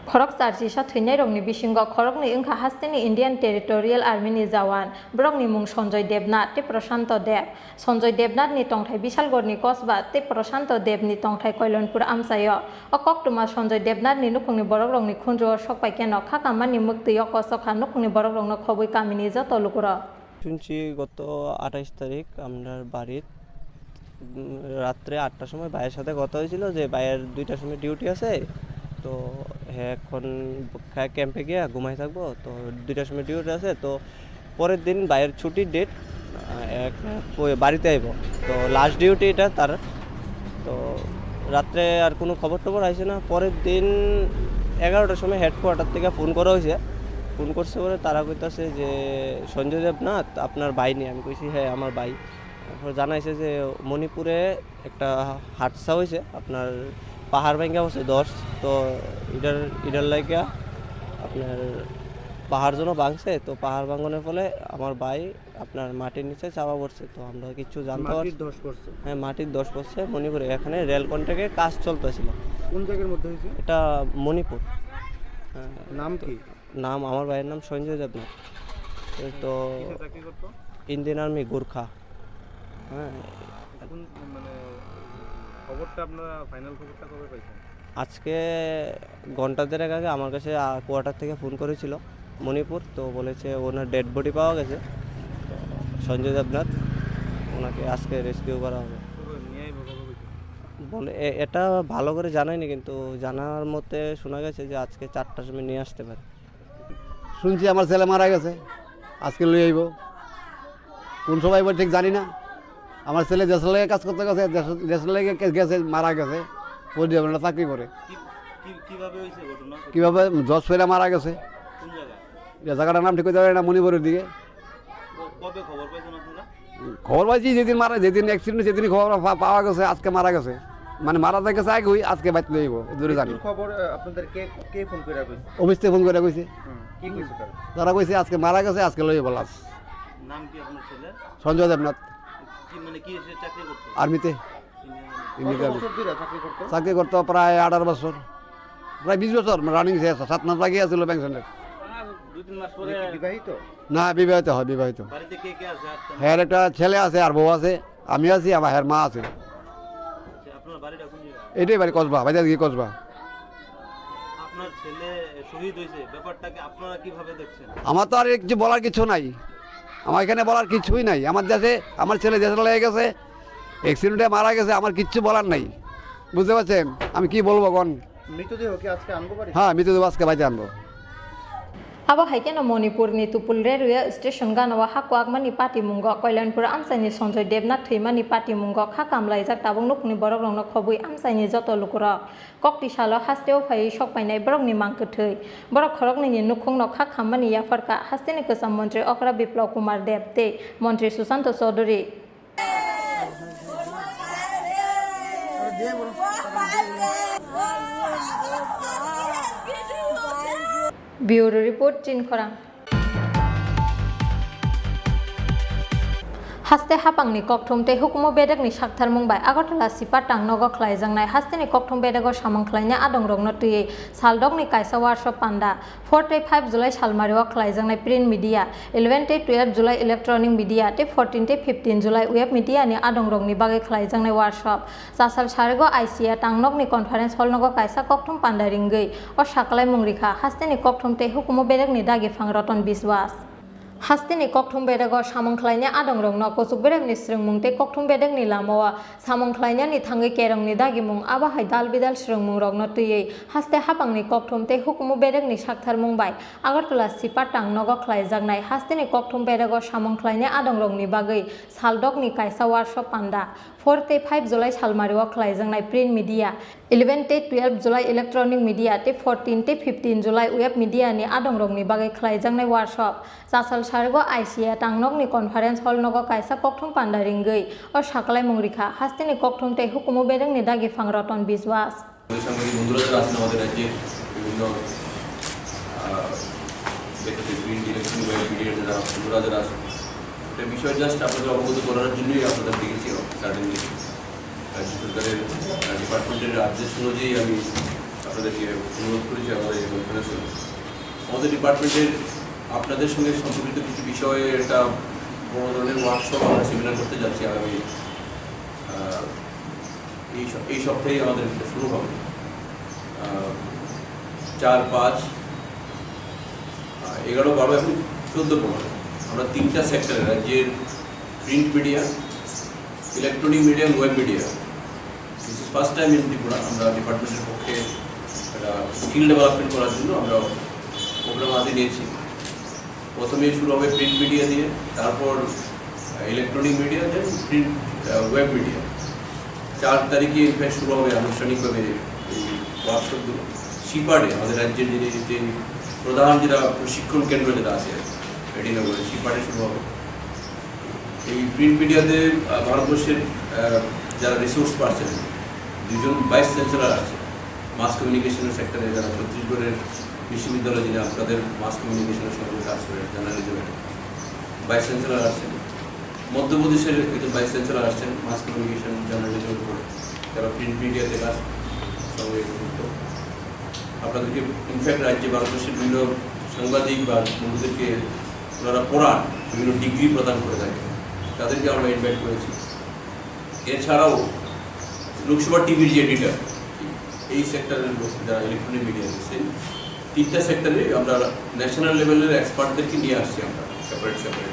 Khorok char chisa thwinairokni bisingo khoroknwi wngkha hasteni Indian Territorial Army ni jawan, borokni mung Sanjoy Debnath tei Prashanto Deb. Sanjoy Debnath ni tongthai Bisalgor ni Kosba tei Prashanto Deb ni tongthai Koilanpur amchaio. O koktwma Sanjoy Debnath ni nukhungni borokrokni khunju-o sokpai kheno kha kammani mwktwi-o kosok kha nukhungni borokrokno khobwi kamini joto lukurok. শুনছি গত আঠাইশ তারিখ আপনার বাড়ির, উম, রাত্রে আটটার সময় ভাইয়ের সাথে কথা হয়েছিল যে ভাইয়ের দুইটার সময় ডিউটি আছে, তো হ্যাঁ এখন খা-, ক্যাম্পে গিয়ে ঘুমাই থাকবো। তো দুইটার সময় ডিউটি আছে, তো পরের দিন ভাইয়ের ছুটির ডেট, আহ, এক, ওই বাড়িতে আইব। তো লাস্ট ডিউটি এটা তার। তো রাত্রে আর কোনো খবর টবর আইছে না। পরের দিন এগারোটার সময় হেডকোয়ার্টার থেকে ফোন করা হয়েছে। ফোন করছে বলে তারা কইতাছে যে, "সঞ্জয় দেবনাথ আপনার ভাই নি?" আমি কইছি, "হ্যাঁ, আমার ভাই।" তারপর জানাইছে যে মণিপুরে একটা হাদসা হয়েছে, আপনার পাহাড় ভাঙ্গা হচ্ছে দশ, তো এটার, এটার লাগিয়া আপনার পাহাড় যেন ভাঙছে, তো পাহাড় ভাঙনের ফলে আমার ভাই আপনার মাটির নিচে চাপা পড়ছে, তো আমরা কিচ্ছু জানতে পারছি। মাটির ধস পড়ছে? হ্যাঁ, মাটির ধস পড়ছে মণিপুরে। এখানে রেল কন্ট্রাক্টে কাজ চলতেছিল। কোন জায়গার মধ্যে হয়েছে? এটা মণিপুর। হ্যাঁ। নাম কি? নাম, আমার ভাইয়ের নাম সঞ্জয় দেবনাথ। তো কিসে চাকরি করতো? Indian army Gorkha. হ্যাঁ। এখন মানে খবরটা আপনারা, ফাইনাল খবরটা কবে পাইছেন? আজকে ঘন্টা দেড়েক আগে আমার কাছে, আহ, কোয়ার্টার থেকে ফোন করেছিল মণিপুর, তো বলেছে ওনার ডেড বডি পাওয়া গেছে, তো সঞ্জয় দেবনাথ, ওনাকে আজকে রেস্কিউ করা হবে। কবে নিয়ে আইবো, কবে কইছে? বলে, এ-, এটা ভালো করে জানায়নি, কিন্তু জানার মতে শোনা গেছে যে আজকে চারটার সময় নিয়ে আসতে পারে। শুনছি আমার ছেলে মারা গেছে, আজকে লই আইব। কোন সময় আইব ঠিক জানি না। আমার ছেলে দেশের লগে কাজ করতে গেছে, দেশ-, দেশের লগে কে-, গেছে, মারা গেছে। ওই দিয়ে আমরা চাকরি করে। কি-, কি-, কিভাবে হয়েছে ঘটনা? কিভাবে? জজ ফেরা মারা গেছে। কোন জায়গায়? এ জায়গাটার নাম ঠিক করে জানি না, মণিপুরের দিকে। ক-, কবে খবর পাইছেন আপনারা? খবর পাইছি যেদিন মারা, যেদিন অ্যাক্সিডেন্ট, সেদিনই খবর পা-, পাওয়া গেছে, আজকে মারা গেছে। মানে মারা যাই গেছে আগে, ওই আজকে বাইত লইব, দূরে জানি। মৃত্যুর খবর, আহ, আপনাদের কে, কে ফোন করে কইছে? অফিস থেকে ফোন করে কইছে। হুম, কি কইছে তারা? তারা কইছে আজকে মারা গেছে, আজকে লইব লাশ। নাম কি আপনার ছেলের? সঞ্জয় দেবনাথ। কি মানে কি সে চাকরি করতো? আর্মিতে। Indian army. ইন্ডিয়ান কত আর্মি। বছর ধরে চাকরি করতো? চাকরি করতো প্রায় আঠারো বছর। প্রায় বিশ বছর রানিং শেষ, সাত মাস বাকি আছিল পেনশনের। আর দুই তিন মাস পরে। উনি কি বিবাহিত? না, বিবাহিত হয়, বিবাহিত। বাড়িতে কে কে আছে আর তেমন? হ্যাঁ, একটা ছেলে আছে আর বউ আছে, আমি আছি, আমার হ্যাঁ মা আছে। আচ্ছা, আপনার বাড়িটা কোন জায়গায়? এটাই বাড়ি কসবা, বাজার গিয়ে কসবা। আপনার ছেলে শহীদ হয়েছে, ব্যাপারটাকে আপনারা কিভাবে দেখছেন? আমার তো আর কিছু বলার কিছু নাই, আমার এখানে বলার কিছুই নাই। আমার দেশে আমার ছেলে দেশে লেগে গেছে, অ্যাক্সিডেন্টে মারা গেছে, আমার কিচ্ছু বলার নাই। বুঝতে পারছেন আমি কি বলবো কোন? মৃতদেহ কি আজকে আনবো বাড়ি? হ্যাঁ, মৃতদেহ আজকে বাড়িতে আনবো। Abo hai kheno Manipurni Tupul Railway Station gana-o ha kwakmani patimungo Koilanpur amchaini Sanjoy Debnath thwimani patimungo kha kamlaijak tabuk nukhungni borokrokno khobwi amchaini joto lukurok. Kokti salo hasteo phaiwi sokpainai borokni mang kwthwi. Borok khoroknwini nukhungno kha khammani yapharkha hasteni kwcham montri okra Biplab Kumar Deb tei montri Sushanta Chowdhury. Bureau Report, Chinkhorang. Haste hapangni kokthum tei hukumu bedekni saktharmung bai Agartala Sipatang nogo khlaijaknai hasteni kokthum bedego samung khlainai adongrokno twiwi saldokni kaisa workshop panda. Four tei five July salmario khlaijaknai print media, eleven tei twelve July electronic media tei fourteen tei fifteen July web media ni adongrokni bagwi khlaijaknai workshop. Chasal sarigo I C A tangnokni conference hall nogo kaisa kokthum panda ringwi o saklaimung rikha hasteni kokthum tei hukumu bedekni dagiphang Roton Biswas. Hasteni kokthum bedego samung khlainai adongrokno kuchuk beremni swrwngmung tei kokthum bedekni lamao samung khlainani thangwi kerongni dagimung abo hai dal bidal swrwngmungrokno twiwi haste hapangni kokthum tei hukumu bedekni saktharmung bai Agartala Sipatang nogo khlaijaknai hasteni kokthum bedego samung khlainai adongrokni bagwi saldokni kaisa workshop panda. Four tei five July salmario khlaijaknai print media, Eleven tei twelve July electronic media tei fourteen tei fifteen July web media ni adongrokni bagwi khlaijaknai workshop. Chasal sarigo I C A tangnokni conference hall nogo kaisa kokthum panda ringwi o sakalaimung rikha hasteni kokthum tei hukumu berengni dagi phang Roton Biswas. সাংবাদিক বন্ধুরা যারা আছেন আমাদের রাজ্যের বিভিন্ন, আহ, ব্যক্তি, print, electronic, web মিডিয়ার যারা বন্ধুরা যারা আছেন, একটা বিষয় জাস্ট আপনাদের অবগত করার জন্যই আপনাদের ডেকেছি, সার্টেনলি। রাজ্য সরকারের, আহ, ডিপার্টমেন্টের আদেশ অনুযায়ী আমি আপনাদেরকে অনুরোধ করেছি আমাদের এই কনফারেন্সে। আমাদের ডিপার্টমেন্টের আপনাদের সঙ্গে সম্পর্কিত কিছু বিষয়ে একটা বড় ধরনের ওয়ার্কশপ, আমরা সেমিনার করতে যাচ্ছি আগামী, আহ, এই স-, এই সপ্তাহেই আমাদের এটা শুরু হবে। আহ, চার, পাঁচ, আহ, এগারো, বারো এবং চোদ্দ, পনেরো, আমরা তিনটা সেক্টরে, রাজ্যের প্রিন্ট মিডিয়া, ইলেকট্রনিক মিডিয়া এবং web media, this is first time in Tripura. আমরা ডিপার্টমেন্টের পক্ষে একটা স্কিল ডেভেলপমেন্ট করার জন্য আমরা প্রোগ্রাম হাতে নিয়েছি। প্রথমে শুরু হবে প্রিন্ট মিডিয়া দিয়ে, তারপর electronic media, then print, web media. চার তারিখে ইনফ্যাক্ট শুরু হবে আনুষ্ঠানিকভাবে এই ওয়ার্কশপগুলো। সিপাটে আমাদের রাজ্যের যিনি, যে প্রধান যেটা প্রশিক্ষণ কেন্দ্র যেটা আছে রেডিনগরে, সিপাটে শুরু হবে। এই প্রিন্ট মিডিয়াতে, আহ, ভারতবর্ষের, আহ, যারা রিসোর্স পার্সন, দুজন ভাইস চ্যান্সেলর আসছে মাস কমিউনিকেশনের সেক্টরে, যারা ছত্তিশগড়ের বিশ্ববিদ্যালয়ে যিনি আপনাদের মাস কমিউনিকেশনের সঙ্গে কাজ করে, জার্নালিজমের ভাইস চ্যান্সেলর আসছেন, মধ্যপ্রদেশের একজন ভাইস চ্যান্সেলর আসছেন মাস কমিউনিকেশন জার্নালিজমের উপরে, যারা প্রিন্ট মিডিয়াতে কাজ সঙ্গে যুক্ত। আপনাদেরকে ইনফ্যাক্ট রাজ্যে ভারতবর্ষের বিভিন্ন সাংবাদিক বা বন্ধুদেরকে ওনারা পড়ান, বিভিন্ন ডিগ্রি প্রদান করে থাকে, তাদেরকে আমরা ইনভাইট করেছি। এছাড়াও লোকসভা টিভির যে এডিটর, এই সেক্টরের লোক যারা ইলেকট্রনিক মিডিয়া দিচ্ছেন, তিনটা সেক্টরে আমরা ন্যাশনাল লেভেলের এক্সপার্টদেরকে নিয়ে আসছি আমরা সেপারেট সেপারেট।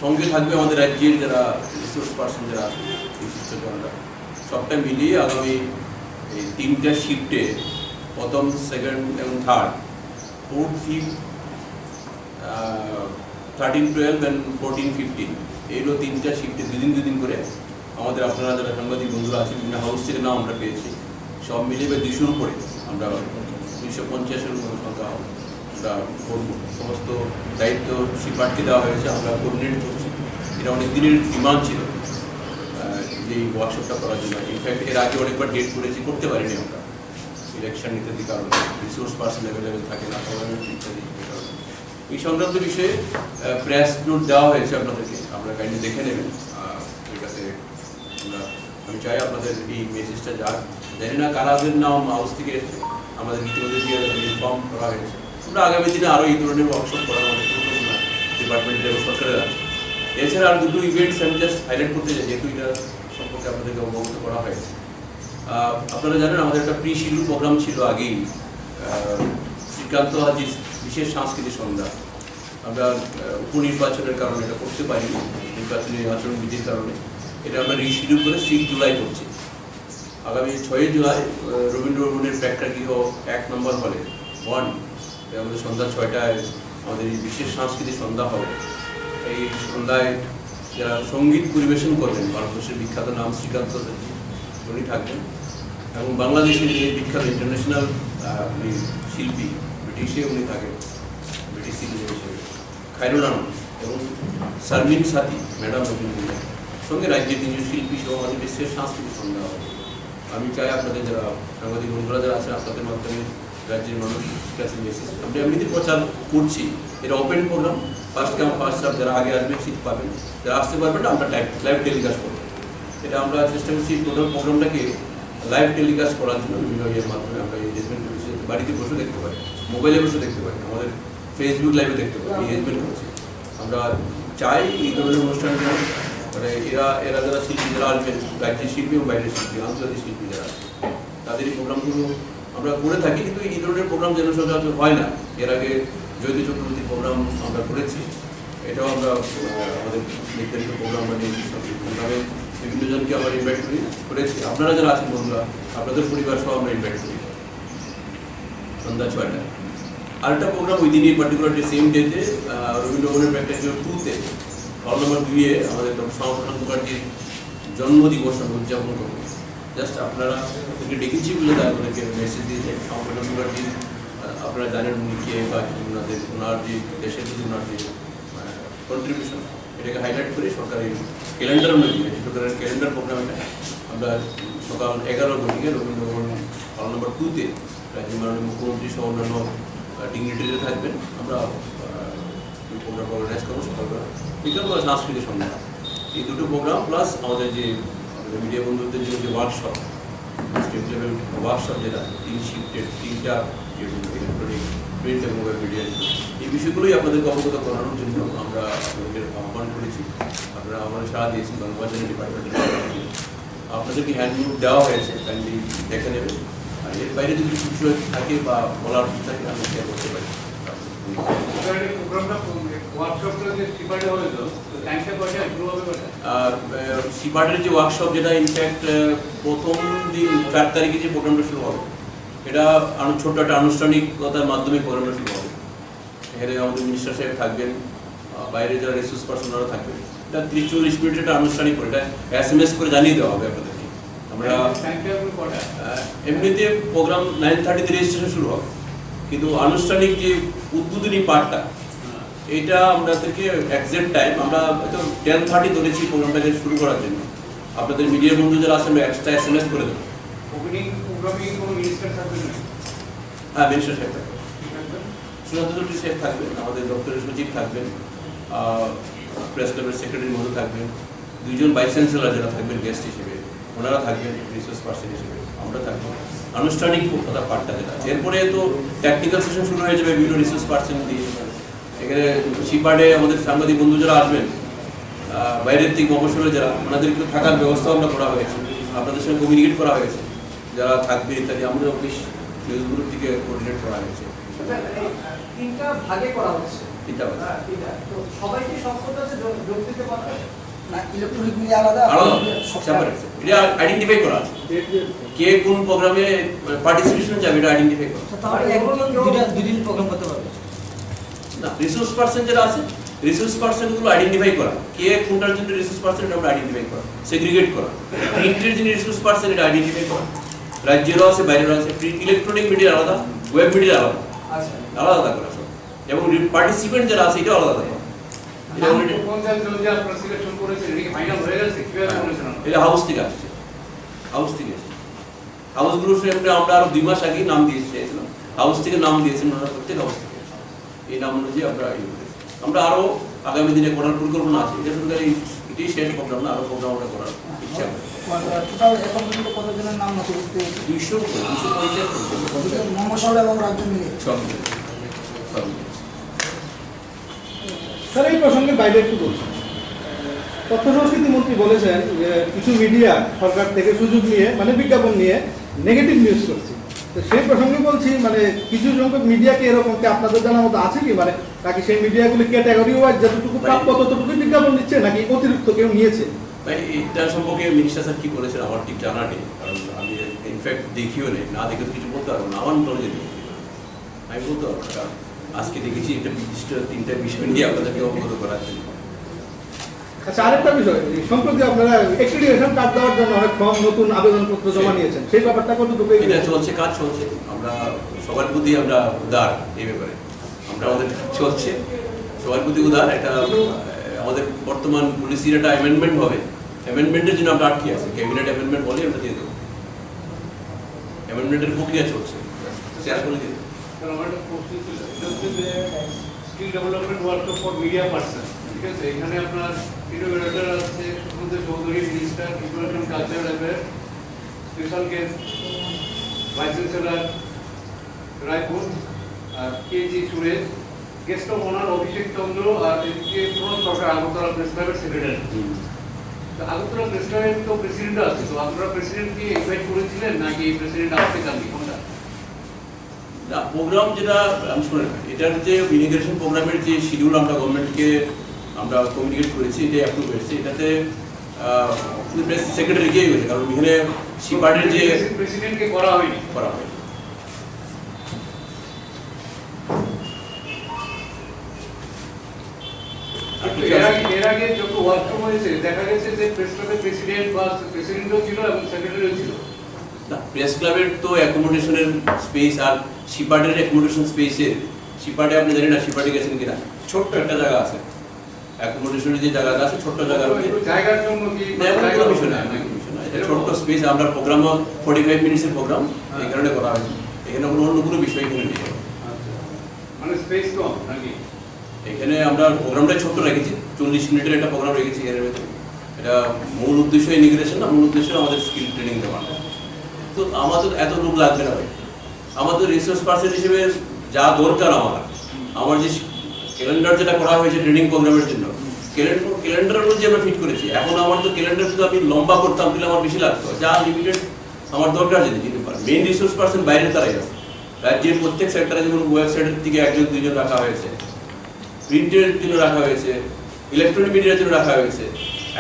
সঙ্গে থাকবে আমাদের রাজ্যের যারা রিসোর্স পার্সন যারা আছেন, বিশিষ্ট জনরা, সবটা মিলিয়ে আগামী এই তিনটা শিফটে, প্রথম, সেকেন্ড এবং third, fourth, fifth, thirteen, twelve and fourteen, fifteen, এইগুলো তিনটা শিফটে দুদিন দুদিন করে আমাদের, আপনারা যারা সাংবাদিক বন্ধুরা আছেন, বিভিন্ন হাউস থেকে নাম আমরা পেয়েছি, সব মিলিয়ে প্রায় দুইশোর উপরে, আমরা দুইশো পঞ্চাশের মতো সংখ্যা আমরা করবো। সমস্ত দায়িত্ব সিপাটকে দেওয়া হয়েছে, আমরা কোঅর্ডিনেট করছি। এটা অনেক দিনের ডিমান্ড ছিল, আহ, যে এই ওয়ার্কশপটা করার জন্য। ইনফ্যাক্ট এর আগে অনেকবার ডেট করেছি, করতে পারিনি আমরা, ইলেকশন ইত্যাদি কারণে, রিসোর্স পার্সন অ্যাভেলেবেল থাকে না, গভর্নমেন্ট ইত্যাদি কারণে। এই সংক্রান্ত বিষয়ে, আহ, প্রেস নোট দেওয়া হয়েছে আপনাদেরকে, আপনারা কাইন্ডলি দেখে নেবেন। আহ, এটাতে আমরা, আমি চাই আপনাদের এই মেসেজটা যাক। জানি না কারাদের নাম হাউস থেকে এসছে, আমাদের ইতিমধ্যে দিয়ে ইনফর্ম করা হয়েছে। আমরা আগামী দিনে আরও এই ধরনের ওয়ার্কশপ করার আমাদের পরিকল্পনা ডিপার্টমেন্ট এবং সরকারের আছে। এছাড়া আর দুটো ইভেন্টস আমি জাস্ট হাইলাইট করতে চাই, যেহেতু এটা সম্পর্কে আপনাদেরকে অবগত করা হয়েছে। আহ, আপনারা জানেন, আমাদের একটা প্রি শিডিউল প্রোগ্রাম ছিল আগেই, আহ, শ্রীকান্ত হাজির বিশেষ সাংস্কৃতিক সন্ধ্যা। আমরা, আহ, উপনির্বাচনের কারণে এটা করতে পারিনি, নির্বাচনী আচরণবিধির কারণে। এটা আমরা রিশিডিউল করে সিক্স জুলাই করছি। আগামী ছয়ই জুলাই, আহ, রবীন্দ্র ভবনের প্রেক্ষাগৃহ এক নম্বর হলে, ওয়ান, এ আমাদের সন্ধ্যা ছয়টায় আমাদের এই বিশেষ সাংস্কৃতিক সন্ধ্যা হবে। এই সন্ধ্যায় যারা সঙ্গীত পরিবেশন করবেন, ভারতবর্ষের বিখ্যাত নাম শ্রীকান্ত চ্যাটার্জি, উনি থাকবেন, এবং বাংলাদেশের যে বিখ্যাত ইন্টারন্যাশনাল, আহ, উনি শিল্পী, ব্রিটিশে উনি থাকেন, ব্রিটিশ সিটিজেন হিসেবে, খায়রুল আনাম এবং শারমিন সাথী ম্যাডাম এবং উনি, সঙ্গে রাজ্যের তিনজন শিল্পী সহ আমাদের বিশ্বের সাংস্কৃতিক সন্ধ্যা হবে। আমি চাই আপনাদের যারা সাংবাদিক বন্ধুরা যারা আছেন, আপনাদের মাধ্যমে রাজ্যের মানুষের কাছে মেসেজ। আমরা এমনিতে প্রচার করছি, এটা open program, first come first serve, যারা আগে আসবেন সিট পাবেন, যারা আসতে পারবেন না আমরা লাইভ, লাইভ টেলিকাস্ট করবো। এটা আমরা চেষ্টা করছি টোটাল প্রোগ্রামটাকে লাইভ টেলিকাস্ট করার জন্য বিভিন্ন ইয়ের মাধ্যমে আমরা এনগেজমেন্ট করছি, যাতে বাড়িতে বসে দেখতে পারেন, মোবাইলে বসে দেখতে পারেন, আমাদের ফেসবুক লাইভে দেখতে পারেন, এনগেজমেন্ট করছি। আমরা চাই এই ধরনের অনুষ্ঠান যেন, মানে, এরা, এরা যারা শিল্পী যারা আসবেন, রাজ্যের শিল্পী এবং বাইরের শিল্পী, আন্তর্জাতিক শিল্পী যারা আছেন, তাদের এই প্রোগ্রামগুলো আমরা করে থাকি, কিন্তু এই ধরনের প্রোগ্রাম যেন সচরাচর হয় না। এর আগে জয়ন্ত চক্রবর্তীর প্রোগ্রাম আমরা করেছি, এটাও আমরা, আহ, আমাদের নির্ধারিত প্রোগ্রাম বানিয়েছি, সব এই প্রোগ্রামে বিভিন্ন জনকে আমরা ইনভাইট করি, করেছি। আপনারা যারা আছেন বন্ধুরা, আপনাদের পরিবার সহ আমরা ইনভাইট করি সন্ধ্যা ছয়টা। আরেকটা প্রোগ্রাম ওই দিনই, পার্টিকুলারলি সেম ডেতে, রবীন্দ্র ভবনের প্রেক্ষাগৃহ টুতে, হল নম্বর দুইয়ে আমাদের ডক্টর শ্যামাপ্রসাদ মুখার্জির জন্মদিবস আমরা উদযাপন করবো। জাস্ট আপনারা ওদেরকে ডেকেছি বলে তাই ওদেরকে মেসেজ দিয়েছে। সংগঠন কমিটির, আহ, আপনারা জানেন উনি কে বা কি ওনাদের, ওনার যে দেশের প্রতি ওনার যে, আহ, কন্ট্রিবিউশন, এটাকে হাইলাইট করে সরকারি ক্যালেন্ডার অনুযায়ী, সরকারের ক্যালেন্ডার প্রোগ্রামে আমরা সকাল এগারো ঘটিকে রবীন্দ্র ভবন হল নম্বর টুতে রাজ্যের মাননীয় মুখ্যমন্ত্রী সহ অন্যান্য, আহ, ডিগনিটারিরা থাকবেন। আমরা, আহ, প্রোগ্রাম অর্গানাইজ করবো সকালবেলা, বিকালবেলা সাংস্কৃতিক সন্ধ্যা। এই দুটো প্রোগ্রাম প্লাস আমাদের যে, আমাদের মিডিয়া বন্ধুদের জন্য যে ওয়ার্কশপ, স্টেট লেভেল ওয়ার্কশপ, যেটা তিন শিফটের তিনটা, যে ইলেকট্রনিক, প্রিন্ট এবং ওয়েব মিডিয়া, এই বিষয়গুলোই আপনাদেরকে অবগত করানোর জন্য আমরা আপনাদের আহ্বান করেছি। আপনারা আমাদের সাড়া দিয়েছেন, ধন্যবাদ জানাই ডিপার্টমেন্টের পক্ষ থেকে। আপনাদেরকে হ্যান্ডবুক দেওয়া হয়েছে, কাইন্ডলি দেখে নেবেন। আর এর বাইরে যদি কিছু বিষয় থাকে বা বলার থাকে, আমি শেয়ার করতে পারি। স্যার, এই প্রোগ্রামটা কোন, ওয়ার্কশপটা যে সিপারে হয়ে গেল, তো টাইমটা কয়টা শুরু হবে কয়টা? আর, আহ, সিপারের যে ওয়ার্কশপ, যেটা ইনফ্যাক্ট, আহ, প্রথম দিন চার তারিখে যে প্রোগ্রামটা শুরু হবে, এটা আনু-, ছোট্ট একটা আনুষ্ঠানিকতার মাধ্যমে প্রোগ্রামটা শুরু হবে। এখানে আমাদের মিনিস্টার সাহেব থাকবেন, আহ, বাইরে যারা রিসোর্স পার্সন ওরা থাকবেন। এটা ত্রিশ চল্লিশ মিনিট একটা আনুষ্ঠানিক করে, এটা এসএমএস করে জানিয়ে দেওয়া হবে আপনাদেরকে। আমরা, টাইম টেবিল কটা? আহ, এমনিতে প্রোগ্রাম নাইন থার্টিতে রেজিস্ট্রেশন শুরু হবে, কিন্তু আনুষ্ঠানিক যে উদ্বোধনী পার্টটা, হ্যাঁ। এটা আমাদেরকে এক্সাক্ট টাইম, আমরা হয়তো টেন থার্টি ধরেছি প্রোগ্রামটাকে শুরু করার জন্য। আপনাদের মিডিয়া বন্ধু যারা আছেন, এক্সট্রা এসএমএস করে দেবো। ওপেনিং প্রোগ্রামে কোনো মিনিস্টার থাকবেন না? হ্যাঁ, মিনিস্টার সাহেব থাকবেন। কি থাকবেন? সুশান্ত চৌধুরী সাহেব থাকবেন, আমাদের দপ্তরের সচিব থাকবেন, আহ, প্রেস ক্লাবের সেক্রেটারি মহোদয় থাকবেন, দুইজন ভাইস চ্যান্সেলর যারা থাকবেন গেস্ট হিসেবে, ওনারা থাকবেন রিসোর্স পার্সন হিসেবে, আমরা থাকবো। আনুষ্ঠানিক কথা পাঠটা যেটা, এরপরে তো টেকনিক্যাল সেশন শুরু হয়ে যাবে বিভিন্ন রিসোর্স পার্সন দিয়ে। এখানে সিপারে আমাদের সাংবাদিক বন্ধু যারা আসবেন, আহ, বাইরের থেকে মফস্বলে যারা, ওনাদেরকে থাকার ব্যবস্থাও আমরা করা হয়েছে, আপনাদের সঙ্গে কমিউনিকেট করা হয়েছে, যারা থাকবে ইত্যাদি আমাদের অফিস নিউজ গ্রুপ থেকে কোঅর্ডিনেট করা হয়েছে। আচ্ছা, এই, আহ, তিনটা ভাগে করা হচ্ছে। তিনটা ভাগে। হ্যাঁ, তিনটা। তো সবাই কি সব কটাতে যোগ, যোগ দিতে পারবে? না, ইলেকট্রনিক মিডিয়া আলাদা, আলাদা, সব সেপারেট। এটা আইডেন্টিফাই করা আছে। কে কোন প্রোগ্রামে, মানে, পার্টিসিপেশন যাবে, এটা আইডেন্টিফাই করা। তো তাহলে একজন দুইটা, দুই দিন প্রোগ্রাম করতে পারবে? না, রিসোর্স পার্সন যারা আছে, রিসোর্স পার্সন গুলো আইডেন্টিফাই করা, কে কোনটার জন্য রিসোর্স পার্সন, এটা আমরা আইডেন্টিফাই করা, সেগ্রিগেট করা। প্রিন্টের জন্য রিসোর্স পার্সন, এটা আইডেন্টিফাই করা। রাজ্যেরও আছে, বাইরেরও আছে। প্রিন্ট, ইলেকট্রনিক মিডিয়া আলাদা, ওয়েব মিডিয়া আলাদা, আচ্ছা। আলাদা আলাদা করা সব। এবং পার্টিসিপেন্ট যারা আছে, এটা আলাদা আলাদা। এটা নাম already কোন জায়গায় যে আপনারা সিলেকশন করেছেন, এটা কি ফাইনাল হয়ে গেছে? কিভাবে করেছেন আপনারা? এটা হাউস থেকে আসছে, হাউস থেকে আসছে। হাউসগুলো শুধু আমরা, আমরা আরো দুই মাস আগে নাম দিয়েছি, চাইছিলাম। হাউস থেকে নাম দিয়েছেন ওনারা, প্রত্যেক হাউস থেকে। এই নাম অনুযায়ী আমরা ইয়ে করেছি। আমরা আরো আগামী দিনে করার পরিকল্পনা আছে। এটা শুধু খালি এটাই শেষ প্রোগ্রাম না, আরো প্রোগ্রাম আমরা করার ইচ্ছা আছে। টোটাল এখন পর্যন্ত কতজনের নাম নথিভুক্ত হয়েছে? দুইশো উপরে, দুইশো পঞ্চাশ পর্যন্ত। শুধু মহাসড়ক এবং রাজ্য মিলিয়ে? সব মিলে, সব মিলে। স্যার, এই প্রসঙ্গে বাইরে একটু বলছি। তথ্য সংস্কৃতি মন্ত্রী বলেছেন যে কিছু মিডিয়া সরকার থেকে সুযোগ নিয়ে, মানে, বিজ্ঞাপন নিয়ে নেগেটিভ নিউজ করছে। তো সেই প্রসঙ্গে বলছি, মানে, কিছু সংখ্যক মিডিয়া কি এরকম কি আপনাদের জানা মতো আছে কি? মানে, নাকি সেই মিডিয়াগুলি ক্যাটাগরি ওয়াইজ যতটুকু প্রাপ্য ততটুকুই বিজ্ঞাপন দিচ্ছে, নাকি অতিরিক্ত কেউ নিয়েছে? ভাই, এটা সম্পর্কে মিনিস্টার স্যার কি বলেছেন আমার ঠিক জানা নেই, কারণ আমি ইনফ্যাক্ট দেখিও নেই, না দেখে তো কিছু বলতে পারবো না, আমার নলেজে নেই। আমি বলতে পারবো না, কারণ আজকে দেখেছি একটা বিশিষ্ট তিনটা বিষয় নিয়ে আপনাদেরকে অবগত করার জন্য। আচ্ছা, আরেকটা বিষয়, এই সম্প্রতি আপনারা অ্যাক্রিডিটেশন কার্ড দেওয়ার জন্য অনেক ফর্ম, নতুন আবেদনপত্র জমা নিয়েছেন, সেই ব্যাপারটা কতটুকু এগিয়ে এটা গেছে? চলছে, কাজ চলছে। আমরা সবার প্রতি আমরা উদার এই ব্যাপারে, আমরা আমাদের কাজ চলছে, সবার প্রতি উদার। একটা, আহ, আমাদের বর্তমান পলিসির একটা অ্যামেন্ডমেন্ট হবে, অ্যামেন্ডমেন্টের জন্য আমরা আটকে আছি, ক্যাবিনেট অ্যামেন্ডমেন্ট হলে আমরা দিয়ে দেবো। অ্যামেন্ডমেন্টের প্রক্রিয়া চলছে, শেষ করে দিয়ে দেবো। স্যার, আমার একটা কোশ্চেন ছিল, এটা হচ্ছে যে skill development workshop for media person, ঠিক আছে? এখানে আপনার ইনোভেটর আছে, Subrata Chowdhury, minister, information culture affair, special guest, vice chancellor Raipur, আর K G Suresh, guest of honour Abhishek Chandra, আর এদিকে প্রণব সরকার, আগরতলা প্রেস ক্লাবের সেক্রেটারি। হুম। তো আগরতলা প্রেস ক্লাবের তো প্রেসিডেন্ট আছে, তো আপনারা প্রেসিডেন্টকে ইনভাইট করেছিলেন নাকি প্রেসিডেন্ট আসতে চাননি, কোনটা? না, প্রোগ্রাম যেটা আমি শুনে না, এটার যে ইনোগ্রেশন প্রোগ্রামের যে শিডিউল আমরা গভর্নমেন্টকে আমরা কমিউনিকেট করেছি, এটা অ্যাপ্রুভ হয়েছে, এটাতে, আহ, শুধু প্রেস সেক্রেটারিকেই হয়েছে, কারণ এখানে সিপারের যে প্রেসিডেন্টকে করা হয়নি। করা হয়নি। কিন্তু এর আগে, এর আগে যত ওয়ার্কশপ হয়েছে, দেখা গেছে যে প্রেস ক্লাবের প্রেসিডেন্ট বা প্রেসিডেন্টও ছিল এবং সেক্রেটারিও ছিল। না, প্রেস ক্লাবের তো অ্যাকোমোডেশনের স্পেস, আর শিপার্ডের অ্যাকোমোডেশন স্পেসে, শিপার্ডে আপনি জানি না শিপার্ডে গেছেন কিনা, ছোট্ট একটা জায়গা আছে, অ্যাকোমোডেশনের যে জায়গাটা আছে, ছোট্ট জায়গার মধ্যে। একটু জায়গার জন্য কি না, এমন কোনো বিষয় না, এমন কোনো বিষয় না। এটা ছোট্ট স্পেস, আমরা প্রোগ্রামও ফর্টি ফাইভ মিনিটসের প্রোগ্রাম এই কারণে করা হয়েছে। এখানে কোনো অন্য কোনো বিষয় এখানে নেই। আচ্ছা, মানে স্পেস কম নাকি? এখানে আমরা প্রোগ্রামটাই ছোট্ট রেখেছি, চল্লিশ মিনিটের একটা প্রোগ্রাম রেখেছি এর মধ্যে। এটা মূল উদ্দেশ্য ইমিগ্রেশন না, মূল উদ্দেশ্য আমাদের স্কিল ট্রেনিং দেওয়া। তো আমাদের এত লোক লাগবে না ভাই, আমাদের রিসোর্স পার্সন হিসেবে যা দরকার আমার, আমার যে ক্যালেন্ডার যেটা করা হয়েছে ট্রেনিং প্রোগ্রামের জন্য, ক্যালেন্ডার ক্যালেন্ডার অনুযায়ী আমরা ফিট করেছি। এখন আমার তো ক্যালেন্ডার যদি আমি লম্বা করতাম তাহলে আমার বেশি লাগতো, যা লিমিটেড আমার দরকার যদি দিতে পারে। মেইন রিসোর্স পার্সন বাইরে তারাই আছে। রাজ্যের প্রত্যেক সেক্টরে যেমন ওয়েবসাইটের দিকে একজন দুইজন রাখা হয়েছে, প্রিন্টের জন্য রাখা হয়েছে, ইলেকট্রনিক মিডিয়ার জন্য রাখা হয়েছে।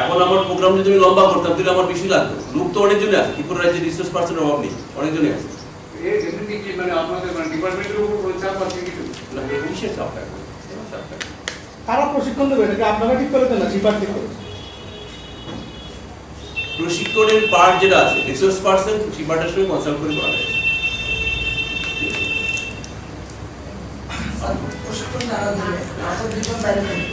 এখন আমার প্রোগ্রাম যদি আমি লম্বা করতাম তাহলে আমার বেশি লাগতো। লোক তো অনেকজনই আছে, ত্রিপুরা রাজ্যে রিসোর্স পার্সনের অভাব নেই, অনেকজনই আছে। এর এমনিতে কি মানে আপনাদের মানে ডিপার্টমেন্টের উপর কোনো চাপ আছে কিছু? না, কিসের চাপ থাকবে? কোনো চাপ থাকবে না। কারা প্রশিক্ষণ দেবে? এটা কি আপনারা ঠিক করে দেন না শিপার ঠিক করে? প্রশিক্ষণের পার্ট যেটা আছে, রিসোর্স পার্সন, শিপার্টের সঙ্গে কনসাল্ট করে করা হয়েছে। স্যার, প্রশিক্ষণ যারা দেবে, তারা তো দুজন বাইরে থাকবে।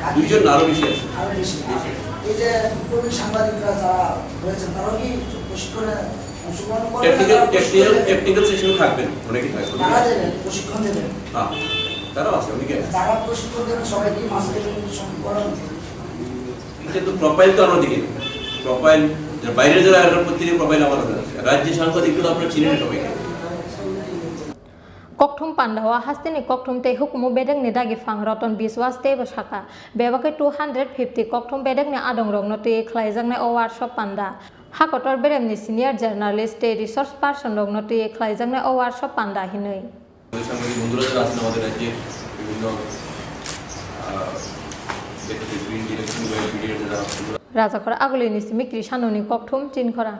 আর দুইজন না, আরো বেশি আছে। আরো বেশি। বেশি। এই যে কর্মী সাংবাদিকরা যারা রয়েছেন, তারাও কি প্রশিক্ষণে অংশগ্রহণ করবেন? টেকনিক্যাল, না তারা টেকনিক্যাল, প্রশিক্ষণে টেকনিক্যাল সেশনে থাকবেন, অনেকেই থাকবেন। তারা দেবেন, প্রশিক্ষণ দেবেন? হ্যাঁ, তারাও আছে, অনেকে আছে। যারা প্রশিক্ষণ দেবেন, সবাই কি মাস্টার করানো? এটা তো প্রোফাইল তো আমরা দেখি না। প্রোফাইল, যারা বাইরে যারা, এরা প্রত্যেকের প্রোফাইল আমার কাছে আছে। রাজ্যে সাংবাদিক তো আপনারা চিনেন সবাইকে। Kokthum pandao hasteni kokthum tei hukumu bedekni dagi phang Roton Biswas teibo saka, bebak khe two hundred fifty kokthum bedekni adongrokno twiwi khlaijaknai o workshop panda. Hakotor beremni senior journalist tei resource person rokno twiwi khlaijaknai o workshop panda hinwi. সাংবাদিক বন্ধুরা যারা আছেন আমাদের রাজ্যে বিভিন্ন, আহ, ব্যক্তি, print, electronic, web মিডিয়ার যারা বন্ধুরা। Rajakhor Agulini simi Krishanoni kokthum Chinkhora.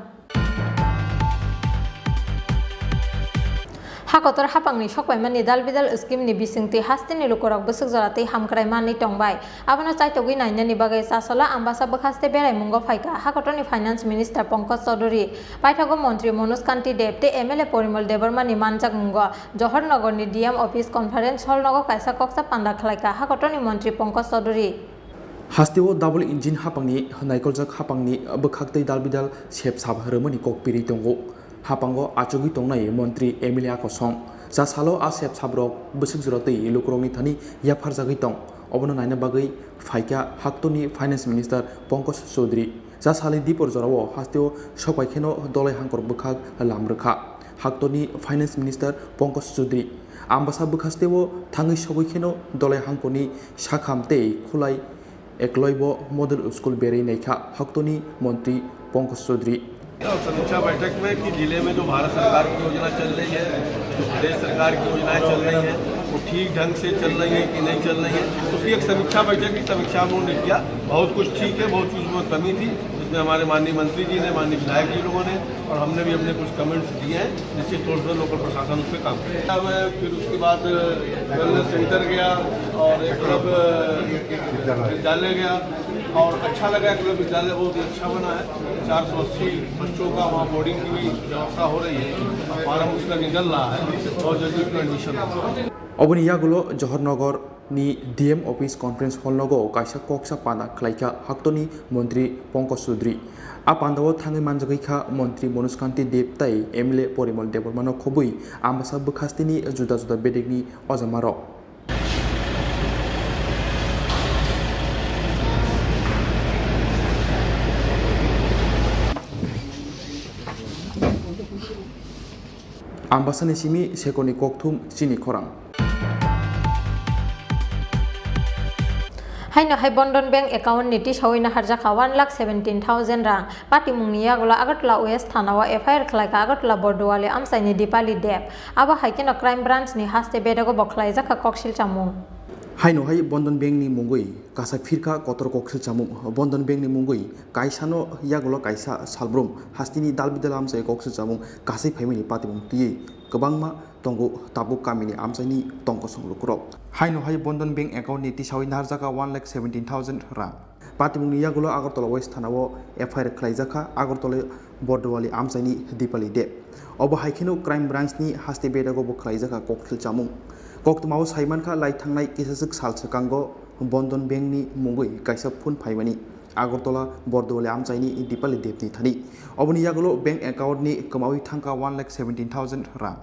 Hakotor hapangni sokpaimani dal bidal scheme ni bisingtwi hasteni lukurok bwswk jora tei hamkrai manwi tongbai. Abono chaitogwi nainani bagwi Chasala Ambasa bwkhaste beraimungo phaikha Hakotorni Finance Minister Pankaj Chaudhary, paithago Montri Manoj Kanti Deb tei M L A Porimol Debbarmani manjakmungo Johornagarni D M Office Conference Hall nogo kaisa koksa panda khlaikha Hakotorni Montri Pankaj Chaudhary. Hasteo double engine hapangni naikoljak hapangni bwkhaktwi dalbidal sepsap rwmani kok pirwi tongo. Hapango achugwi tongnai montri M L A kosong. Chasalo a sepsaprok bwswk jora twi lukurokni thani yapharjagwi tong. Obono naina bagwi phaikha Haktoni Finance Minister Pankaj Chaudhary. Cha salni dipor jorao hasteo sokbai kheno dolai hangkor bwkhak lam rwkha Haktoni Finance Minister Pankaj Chaudhary. Ambasa bwkhasteo thangwi sogwi kheno dolai hangkorni sakham tei khulai Ekloibo Model School berwi naikha Haktoni Montri Pankaj Chaudhary. और समीक्षा बैठक में कि जिले में जो भारत सरकार की योजना चल रही है, जो प्रदेश सरकार की योजनाएं चल रही हैं, वो ठीक ढंग से चल रही हैं कि नहीं चल रही हैं, उसकी एक समीक्षा बैठक की। समीक्षा में उन्होंने किया, बहुत कुछ ठीक है, बहुत कुछ में कमी थी, जिसमें हमारे माननीय मंत्री जी ने, माननीय विधायक जी लोगों ने और हमने भी अपने कुछ कमेंट्स दिए हैं, निश्चित तौर पर लोकल प्रशासन उस पर काम करेगा। मैं फिर उसके बाद वेलनेस सेंटर गया और एक तरफ विद्यालय गया और अच्छा लगा, एक तरफ विद्यालय बहुत ही अच्छा बना है, चार सौ अस्सी बच्चों का वहाँ बोर्डिंग की भी व्यवस्था हो रही है, फार्म उसका निकल रहा है, बहुत जल्दी उसमें एडमिशन होगा। Oboni yagulo Johornagar ni D M office conference hall nogo kaisa koksa panda khlaikha Haktoni Montri Pankaj Chaudhary. A pandao thangwi manjagwi kha Montri Manoj Kanti Deb tai M L A Porimol Debbarmano khobwi Ambasa bwkhasteni juda juda bedekni ojamarok. Ambasani simi Sekoni kokthum chini khorang. Haino hai Bandhan Bank account ni tisaui naharjakha one lakh seventeen thousand rang. Patimungni yagulo Agartala West Thanao F I R khlaikha Agartala Borduali amchaini Dipali Deb. Abo hai kheno Crime Branch ni haste bedego bo khlaijakha koksil chamung. Haino hai Bandhan Bank ni mungwi kasa phirkha kotor koksil chamung. Bandhan Bank ni mungwi kaisano yagulo kaisa salbrum hasteni dalbidal amchai koksil chamung kasai phaimani patimung twiwi Kwbangma tongo tabuk kamini amchaini tongkosong lukurok. Haino hai Bandhan Bank account ni tisawi narjaka one lakh seventeen thousand rang. Patimungni yagulo Agartala West Thana o F I R khlaijakha Agartala Borduali amchaini Dipali Deb. Obo hai kheno Crime Branch ni haste bedago bo khlaijakha kokthil chamung. Koktwmao saimankha lai thangnai kisaswk sal swkango Bandhan Bank ni mungwi kaisa phone phaimani Agartala Borduali amchaini Dipali Deb ni thani. Oboni yagulo bank account ni kwmawi thangkha one lakh seventeen thousand rang.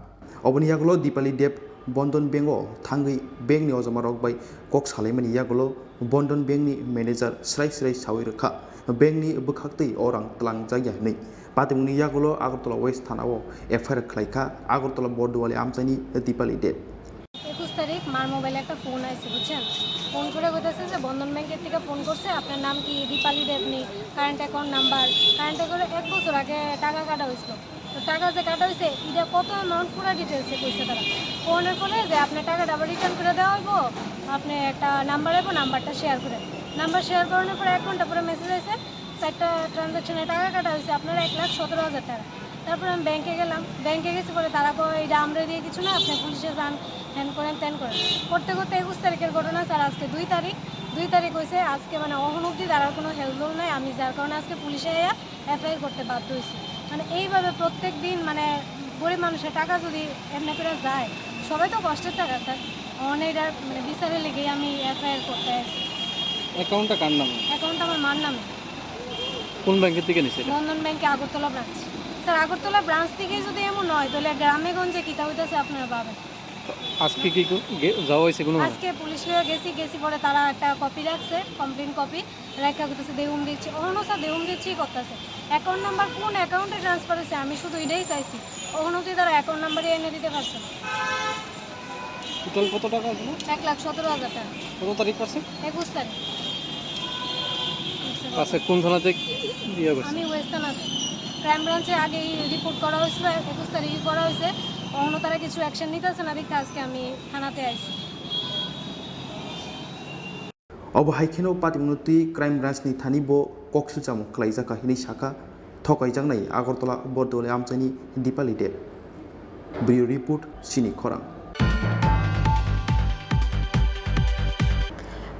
Oboni yagulo Dipali Deb Bandhan Bank o thangwi bank ni ojomarok bai kok salaimani yagulo Bandhan Bank ni manager srai srai sawi rwkha. Bank ni bwkhaktwi o rang twlangjakya hwnwi. Patimungni yagulo Agartala West Thana o F I R khlaikha Agartala Borduali amchaini Dipali Deb. একুশ তারিখ মার মোবাইলে একটা ফোন আইছে, বুঝছেন? ফোন করে কইতাছে যে বন্ধন ব্যাংকের থেকে ফোন করছে, আপনার নাম কি? দীপালি দেবনি, কারেন্ট অ্যাকাউন্ট নাম্বার। কারেন্ট অ্যাকাউন্টে এক বছর আগে টাকা কাটা হয়েছিল। তো টাকা যে কাটা হয়েছে, এটা কত অ্যামাউন্ট পুরো ডিটেলসে কইছে তারা। ফোনের পরে যে আপনার টাকাটা আবার রিটার্ন করে দেওয়া হইব, আপনি একটা নাম্বার আইব, নাম্বারটা শেয়ার করে। নাম্বার শেয়ার করানোর পরে এক ঘন্টা পরে মেসেজ আইছে, চারটা ট্রানজ্যাকশনে টাকা কাটা হয়েছে আপনার এক লাখ সতেরো হাজার টাকা। তারপর আমি ব্যাংকে গেলাম, ব্যাংকে গেছি পরে তারা কয়, "এটা আমরা দিয়ে কিছু না, আপনি পুলিশে যান, হ্যান করেন, ত্যান করেন।" করতে করতে একুশ তারিখের ঘটনা, স্যার, আজকে দুই তারিখ, দুই তারিখ হয়েছে, আজকে মানে অহন অবধি তারার কোনো হেলদোল নাই। আমি যার কারণে আজকে পুলিশে আইয়া এফআইআর করতে বাধ্য হয়েছি। মানে এইভাবে প্রত্যেক দিন মানে গরিব মানুষের টাকা যদি এমনি করে যায়, সবাই তো কষ্টের টাকা, স্যার। অহন এটার মানে বিচারের লেগেই আমি এফআইআর করতে আসছি। অ্যাকাউন্টটা কার নামে? অ্যাকাউন্টটা আমার মার নামে। কোন ব্যাংকের থেকে নিছে এটা? বন্ধন ব্যাংকে আগরতলা ব্রাঞ্চ। স্যার, আগরতলা ব্রাঞ্চ থেকে যদি এমন হয়, তাহলে গ্রামে গঞ্জে কিতা হইতাছে আপনারা ভাবেন। তো আজকে কি কো-, গে-, যাওয়া হয়েছে কোনো? আজকে পুলিশ লইয়া গেছি, গেছি পরে তারা একটা কপি রাখছে, কমপ্লেন কপি, রাখা করতেছে দেউম দিচ্ছি, অহনো স্যার দেউম দিচ্ছি করতেছে। অ্যাকাউন্ট নাম্বার কোন অ্যাকাউন্টে ট্রান্সফার হয়েছে, আমি শুধু এটাই চাইছি। অহনো তুই তারা অ্যাকাউন্ট নাম্বারই এনে দিতে পারছে না। টোটাল কত টাকা ছিল? এক লাখ সতেরো হাজার টাকা। কত তারিখ পারছে? একুশ তারিখ। আচ্ছা, কোন থানাতে ইয়ে করছে? আমি ওয়েস্ট থানাতে। ক্রাইম ব্রাঞ্চে আগেই রিপোর্ট করা হয়েছিল, একুশ তারিখে করা হয়েছে। অন্য তারা কিছু অ্যাকশন নিতেছে না দেখে আজকে আমি থানাতে আইছি। Obo hai kheno patimungno twi crime branch ni thani bo koksilchamo khlaijakha hinwi sakha thokaijaknai Agartala Bordoli amchaini Dipali Deb. Bureau Report, Chini Khorang.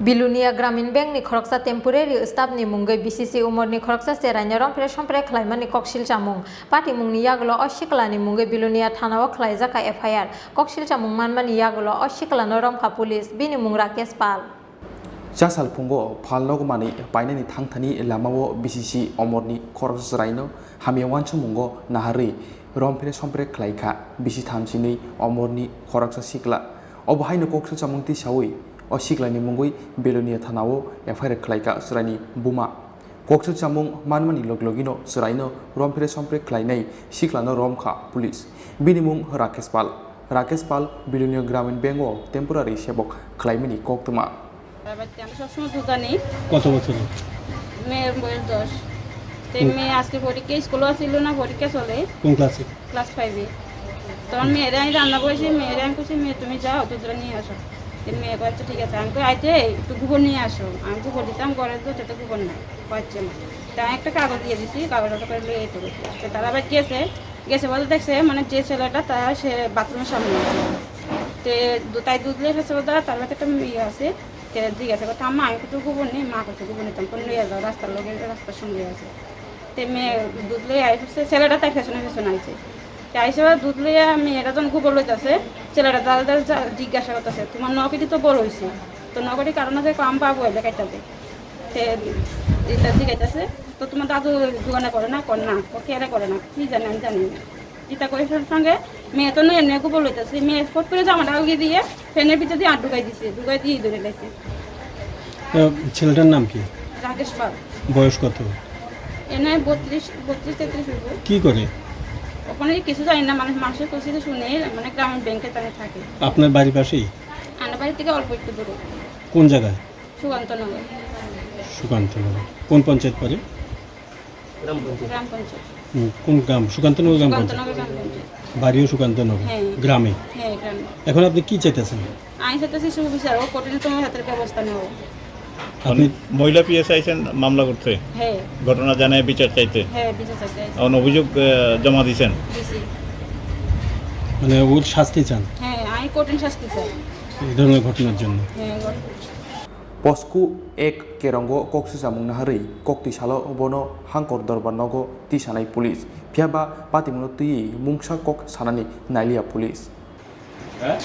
Bilonia Gramin Bank ni khoroksa temporary staff ni mungwi B C C umor ni khoroksa cheraino rompre sompre khlaimani koksilchamung. Patimungni yagulo o siklani mungwi Bilonia thanao khlaijakha F I R. Koksilchamung manmani yagulo o siklano romkha police, bini mung Rakesh Pal. Chasal phungo phalnogo manwi painani thangthani lamao B C C omorni khoroksa chwraino hamya uansamungo naharwi rompre sompre khlaikha bisi thamsinwi omorni khoroksa sikla. Obo haino koksilchamung tisawi o siklani mungwi Belonia thanao F I R khlaikha chwraini buma. Koksilchamung manmani logilogino chwraino rompre sompre khlainai siklano romkha police. Bini mung Rakesh Pal. Rakesh Pal Bilonia Gramin Bank o temporary sebok khlaimani koktwma. বাড়িতে আমরা সবসময় দুধ আনি। কত বছর? মেয়ের বয়স দশ। তো মেয়ে আজকে পরীক্ষা, স্কুলও ছিল না, পরীক্ষা চলে। কোন ক্লাসে? ক্লাস ফাইভে। তখন মেয়েরা আমি রান্না করেছি, মেয়েরা আমি কইছি, "মেয়ে তুমি যাও, দুধটা নিয়ে আসো।" তো মেয়ে কয়, "আচ্ছা ঠিক আছে।" আমি কই, "আইতে একটু গোবর নিয়ে আসো।" আমি গোবর দিতাম, ঘরে তো যাতে গোবর নাই, পাচ্ছে না। তা আমি একটা কাগজ দিয়ে দিছি, কাগজটা করে লিয়ে আইতে বলছি। তো তারা আবার গেছে, গেছে বলতে দেখছে মানে যে ছেলেটা তার সে বাথরুমের সামনে আছে। তে দু-, তাই দুধ নিয়ে এসেছে বলতে তার কাছে একটা ইয়ে আছে, তে জিজ্ঞাসা করতে, "আম্মা, আমি কিছু গোবর নেই?" মা করছে, "গোবর নিতাম, কোন নিয়ে যাও, রাস্তার লগে, রাস্তার সঙ্গে আছে।" তে মেয়ে দুধ লইয়া আইসে, ছেলেটা তার পেছনে পেছনে আইছে। তে আইসে ওরা দুধ লইয়া মেয়েটা যখন গোবর লইতাছে, ছেলেটা তার, তার যা-, জিজ্ঞাসা করতেছে, "তোমার নখেটি তো বড় হইছে, তো নখেটি কারণ আছে, কম পাবো এলে কাটতে।" তে এটা জিজ্ঞাসা আছে, "তো তোমার দাদু দোকানে করে না?" কর না, ও কেড়ে করে না, কি জানে, আমি জানি না। ইতা করে সঙ্গে সঙ্গে মেয়ে তো নয়, এমনি গোবর লইতেছে, মেয়ে ফট করে জামাটা উগিয়ে দিয়ে ফ্যানের ভিতরে দিয়ে আর ঢুকাই দিছে, ঢুকাই দিয়ে ধরে লাইছে। আহ, ছেলেটার নাম কি? রাকেশ পাল। বয়স কত? এনে বত্রিশ, বত্রিশ তেত্রিশ হইব। কি করে? ওখানে কিছু জানি না, মানুষ, মানুষের কাছে শুনে, মানে, গ্রামীণ ব্যাংকে তারা থাকে। আপনার বাড়ির পাশেই? আমার বাড়ি থেকে অল্প একটু দূরে। কোন জায়গায়? সুকান্তনগর। সুকান্তনগর। কোন পঞ্চায়েত পড়ে? গ্রাম পঞ্চায়েত। হুম, কোন গ্রাম? সুকান্তনগর গ্রাম পঞ্চায়েত? সুকান্তনগর গ্রাম পঞ্চায়েত। বাড়িও সুকান্তনগর? হ্যাঁ। গ্রামে? হ্যাঁ, গ্রামে। এখন আপনি কি চাইতেছেন? আমি চাইতেছি সুবিচার ও কঠিনতম হাতের ব্যবস্থা নেওয়া। আপনি মানে মহিলা পিএস আইছেন মামলা করতে? হ্যাঁ। ঘটনা জানায় বিচার চাইতে? হ্যাঁ, বিচার চাইতে আইছি। এখন অভিযোগ, আহ, জমা দিছেন? দিছি। মানে ওর শাস্তি চান? হ্যাঁ, আমি কঠিন শাস্তি চাই। এই ধরনের ঘটনার জন্য। হ্যাঁ, ঘটনা। Posko ek kerongo kok swchamung naharwi koktwi salo bono hangkor dorbar nogo tisanai police. Phiyaba patimungno twiwi mungsa kok sanani nailiya police. হ্যাঁ?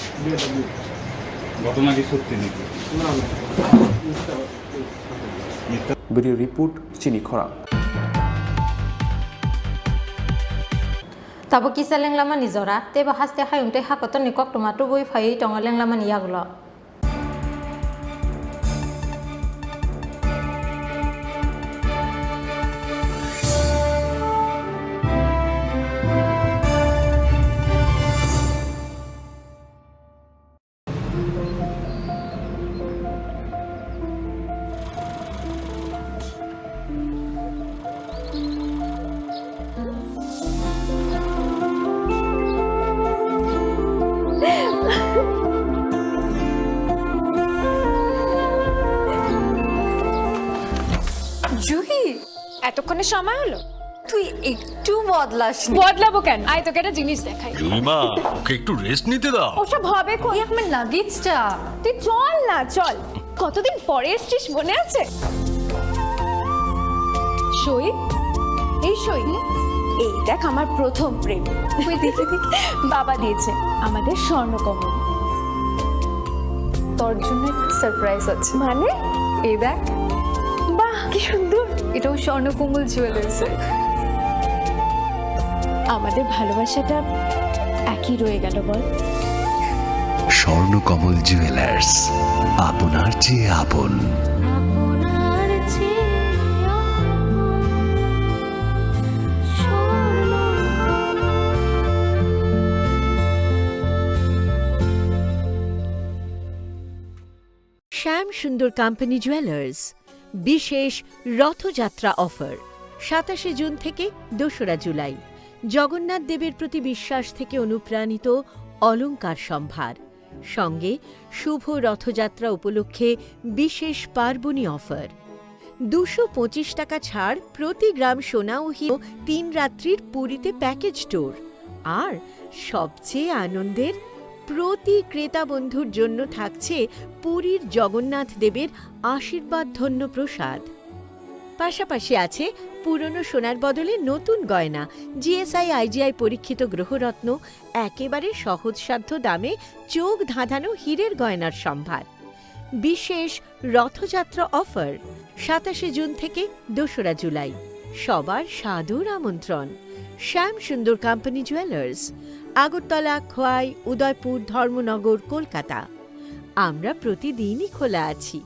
ঘটনা কি সত্যি নাকি? না, না। মিথ্যা। Bureau report, Chini Khorang. Tabuk kisa lenglamani jora, teibo haste hayung tei hakotorni koktwma tubui phaiwi tongo lenglamani yagulo. Juhi, এতক্ষণে সময় হলো? তুই একটু বদলাসনি। বদলাবো কেন? আয়, তোকে একটা জিনিস দেখাই। জুলিমা, ওকে একটু রেস্ট নিতে দাও। ওসব হবে কোন? এই আমার লাগেজটা। তুই চল না, চল। কতদিন পরে এসছিস, মনে আছে? সই, এই সই, এই দেখ আমার প্রথম প্রেম। ওই দেখি, দেখি। বাবা দিয়েছে আমাদের স্বর্ণকমল। তোর জন্য একটা সারপ্রাইজ আছে। মানে? এই দেখ। বাহ, কি সুন্দর। এটাও স্বর্ণকমল জুয়েলার্সের। আমাদের ভালোবাসাটা একই রয়ে গেল, বল? স্বর্ণকমল জুয়েলার্স, আপনার চেয়ে আপন। আপনার চেয়ে আপন স্বর্ণকমল। শ্যাম সুন্দর কোম্পানি জুয়েলার্স বিশেষ রথযাত্রা অফার, সাতাশে জুন থেকে দোসরা জুলাই। জগন্নাথ দেবের প্রতি বিশ্বাস থেকে অনুপ্রাণিত অলংকার সম্ভার, সঙ্গে শুভ রথযাত্রা উপলক্ষে বিশেষ পার্বণী অফার। দুশো পঁচিশ টাকা ছাড় প্রতি গ্রাম সোনা ও হি-, তিন রাত্রির পুরীতে প্যাকেজ ট্যুর। আর সবচেয়ে আনন্দের, প্রতি ক্রেতা বন্ধুর জন্য থাকছে পুরীর জগন্নাথ দেবের আশীর্বাদ ধন্য প্রসাদ। পাশাপাশি আছে পুরনো সোনার বদলে নতুন গয়না, G S I I G I পরীক্ষিত গ্রহরত্ন, একেবারে সহজসাধ্য দামে চোখ ধাঁধানো হীরের গয়নার সম্ভার। বিশেষ রথযাত্রা অফার, সাতাশে জুন থেকে দোসরা জুলাই। সবার সাদর আমন্ত্রণ। শ্যাম সুন্দর কোম্পানি জুয়েলার্স, আগরতলা, খোয়াই, উদয়পুর, ধর্মনগর, কলকাতা। আমরা প্রতিদিনই খোলা আছি।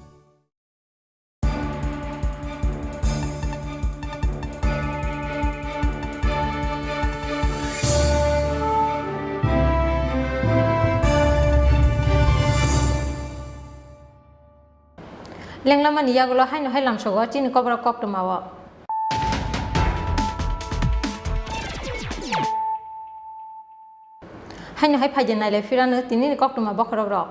Lenglamani yagulo haino hai langsogo chini koborok koktwmao. Haino hai phaidi nailai phirano tinini koktwma bokhorok rok.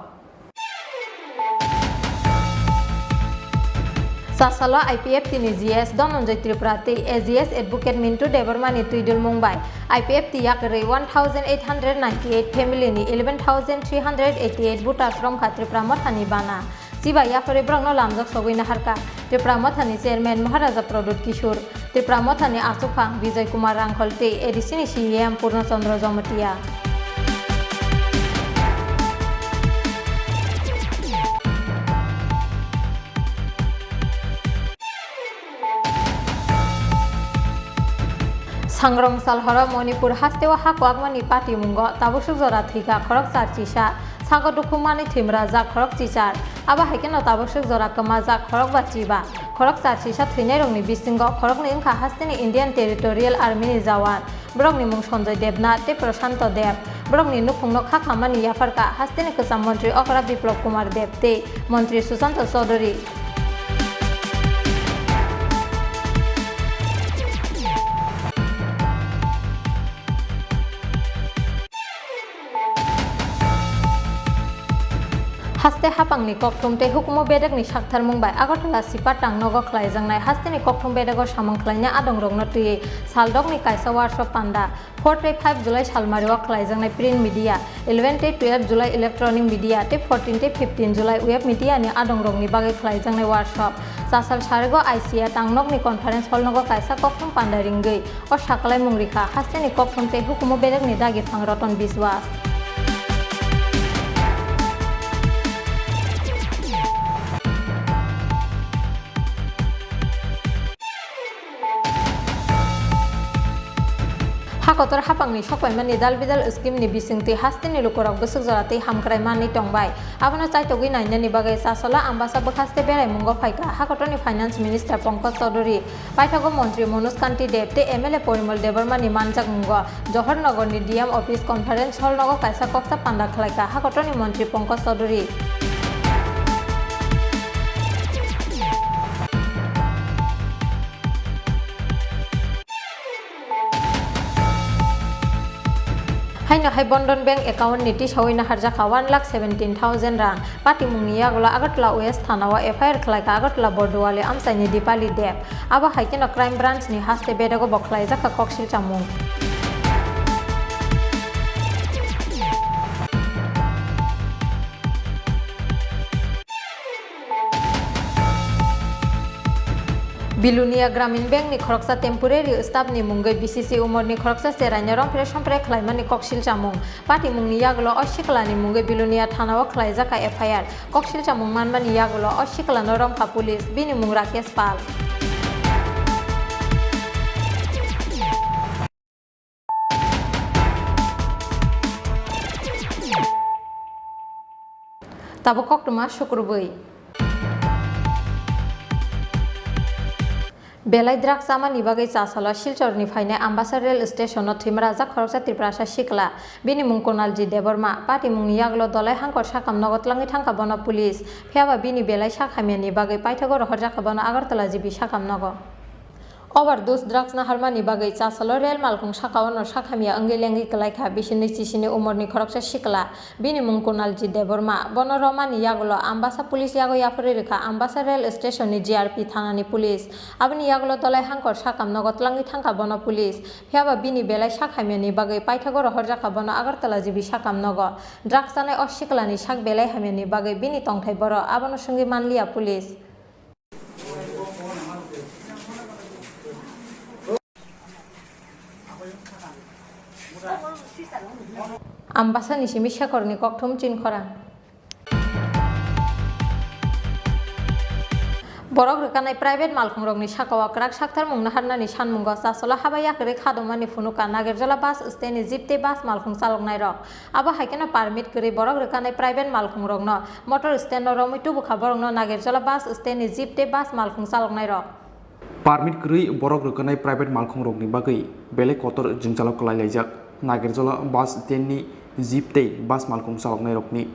Chasalo I P F T ni G S Dhananjay Tripura tei A G S Advocate Mintu Debbarma ni twidulmung bai I P F T yakarwi one thousand eight hundred ninety eight family ni eleven thousand three hundred eighty eight voters romkha Tripura Motha ni bana. Chiba yaphari borokno lamjak sogwi naharkha Tripura Mothani Chairman Maharaja Pradyut Kishore, Tripura Mothani Achukphang Bijoy Kumar Rangkhol tei A D C ni C E M Purno Chandra Jamatia. Sangrong salhoro Manipur hasteo ha kwakmani patimungo tabuk suk jora thwikha khorok char chisa, sago dukhu manwi thwimrajak khorok chichar. Abo hai kheno tabuk suk jora kwmajak khorok ba chiba. Khorok char chisa thwinairokni bisingo khoroknwi wngkha hasteni Indian Territorial Army ni jawan. Borokni mung Sanjay Debnath tei Prashanto Deb. Borokni nukhungno kha khamani yapharkha hasteni kwcham montri okra Biplab Kumar Deb tei montri Sushanta Chaudhary. Haste hapang Ni kokthum tei hukumu bedekni saktharmung bai Agartala Sipat Tangnogo khlaijaknai hasteni kokthum bedego samung khlaina adongrokno twiwi saldokni kaisa workshop panda four tei five July salmario khlaijaknai print media, eleven tei twelve July electronic media tei fourteen tei fifteen July web media ni adongrokni bagwi khlaijaknai workshop. Chasal sarigo I C A Tangnokni conference hall nogo kaisa kokthum panda ringwi o sakalaimung rikha hasteni kokthum tei hukumu bedekni dagi phang Roton Biswas. Hakotor hapangni sokpaimani dal bidal scheme ni bisingtwi hasteni lukurok bwswk jora tei hamkrai manwi tongbai. Abono chaitogwi nainani bagwi Chasalo Ambasa bwkhaste beraimungo phaikha hakotorni Finance Minister Pankaj Chaudhary. Paithago Montri Manoj Kanti Deb tei M L A Porimal Debbarma ni manjakmungo Johor Nagar ni D M office conference hall nogo kaisa koksa panda khlaikha hakotorni Montri Pankaj Chaudhary. Haino hai Bandhan Bank account ni tisawi naharjakha one lakh seventeen thousand rang. Patimungni yagulo Agartala West Thana o F I R khlaikha Agartala Borduwali amchaini Dipali Deb. Abo hai kheno Crime Branch ni haste bedego bo khlaijakha koksil chamung. Bilonia Gramin Bank ni khoroksa temporary staff ni mungwi B C C umor ni khoroksa cheraino rompre sompre khlaimani koksil chamung. Patimungni yagulo o sikla ni mungwi Bilonia Thana o khlaijakha F I R. Koksil chamung manmani yagulo o sikla no romkha police, bini mung Rakesh Pal. Tabuk koktwma sukrubwi. Belai drugs chamani bagwi Chasalo Silchorni phainai Ambasa rail station-o thwima rajak khoroksa Tiprasa sikla. Bini mung Kunalji Debbarma. Patimungni yagulo Dolai Hangkor sakam nogo twlangwi thangkha bono police. Phiyaba bini belai sak hamyani bagwi paithago rohorjakha bono Agartala G B sakam nogo. Overdose drugs naharmani bagwi Chasalo rel malkhung saka-o no sak hamya wngwi lengwi kwlaikha bisini chisini umorni khoroksa sikla, bini mung Kunalji Debbarma. Bono romani yagulo Ambasa police yago yapharwi rwkha Ambasa rel station ni G R P thanani police. Aboni yagulo Dolai Hangkor sakam nogo twlangwi thangkha bono police. Phiyaba bini belai sak hamyani bagwi paithago rohorjakha bono Agartala G B sakam nogo. Drugs chanai o siklani sak belai hamyani bagwi bini tongthai boro abono swngwi manliya police. Ambasani simi Shekhorni kokthum chinkhorang. Borok rwkanai private malkhungrokni sakao kwrak sakthar mung naharnani sanmungo Chasalo haba yakarwi kha dongmani phunukha Nagerjola bus stand-ni jeep tei bus malkhung chaloknairok. Abo hai kheno permit kwrwi borok rwkanai private malkhungrokno motor stand-o romwi tubukha borokno Nagerjola bus stand-ni jeep tei bus malkhung chaloknairok. Permit kwrwi borok rwkanai private malkhungrokni bagwi belai kotor jwngjalo kwlai laijak Nagerjola bus stand-ni jeep tei bus malkhung chaloknairokni.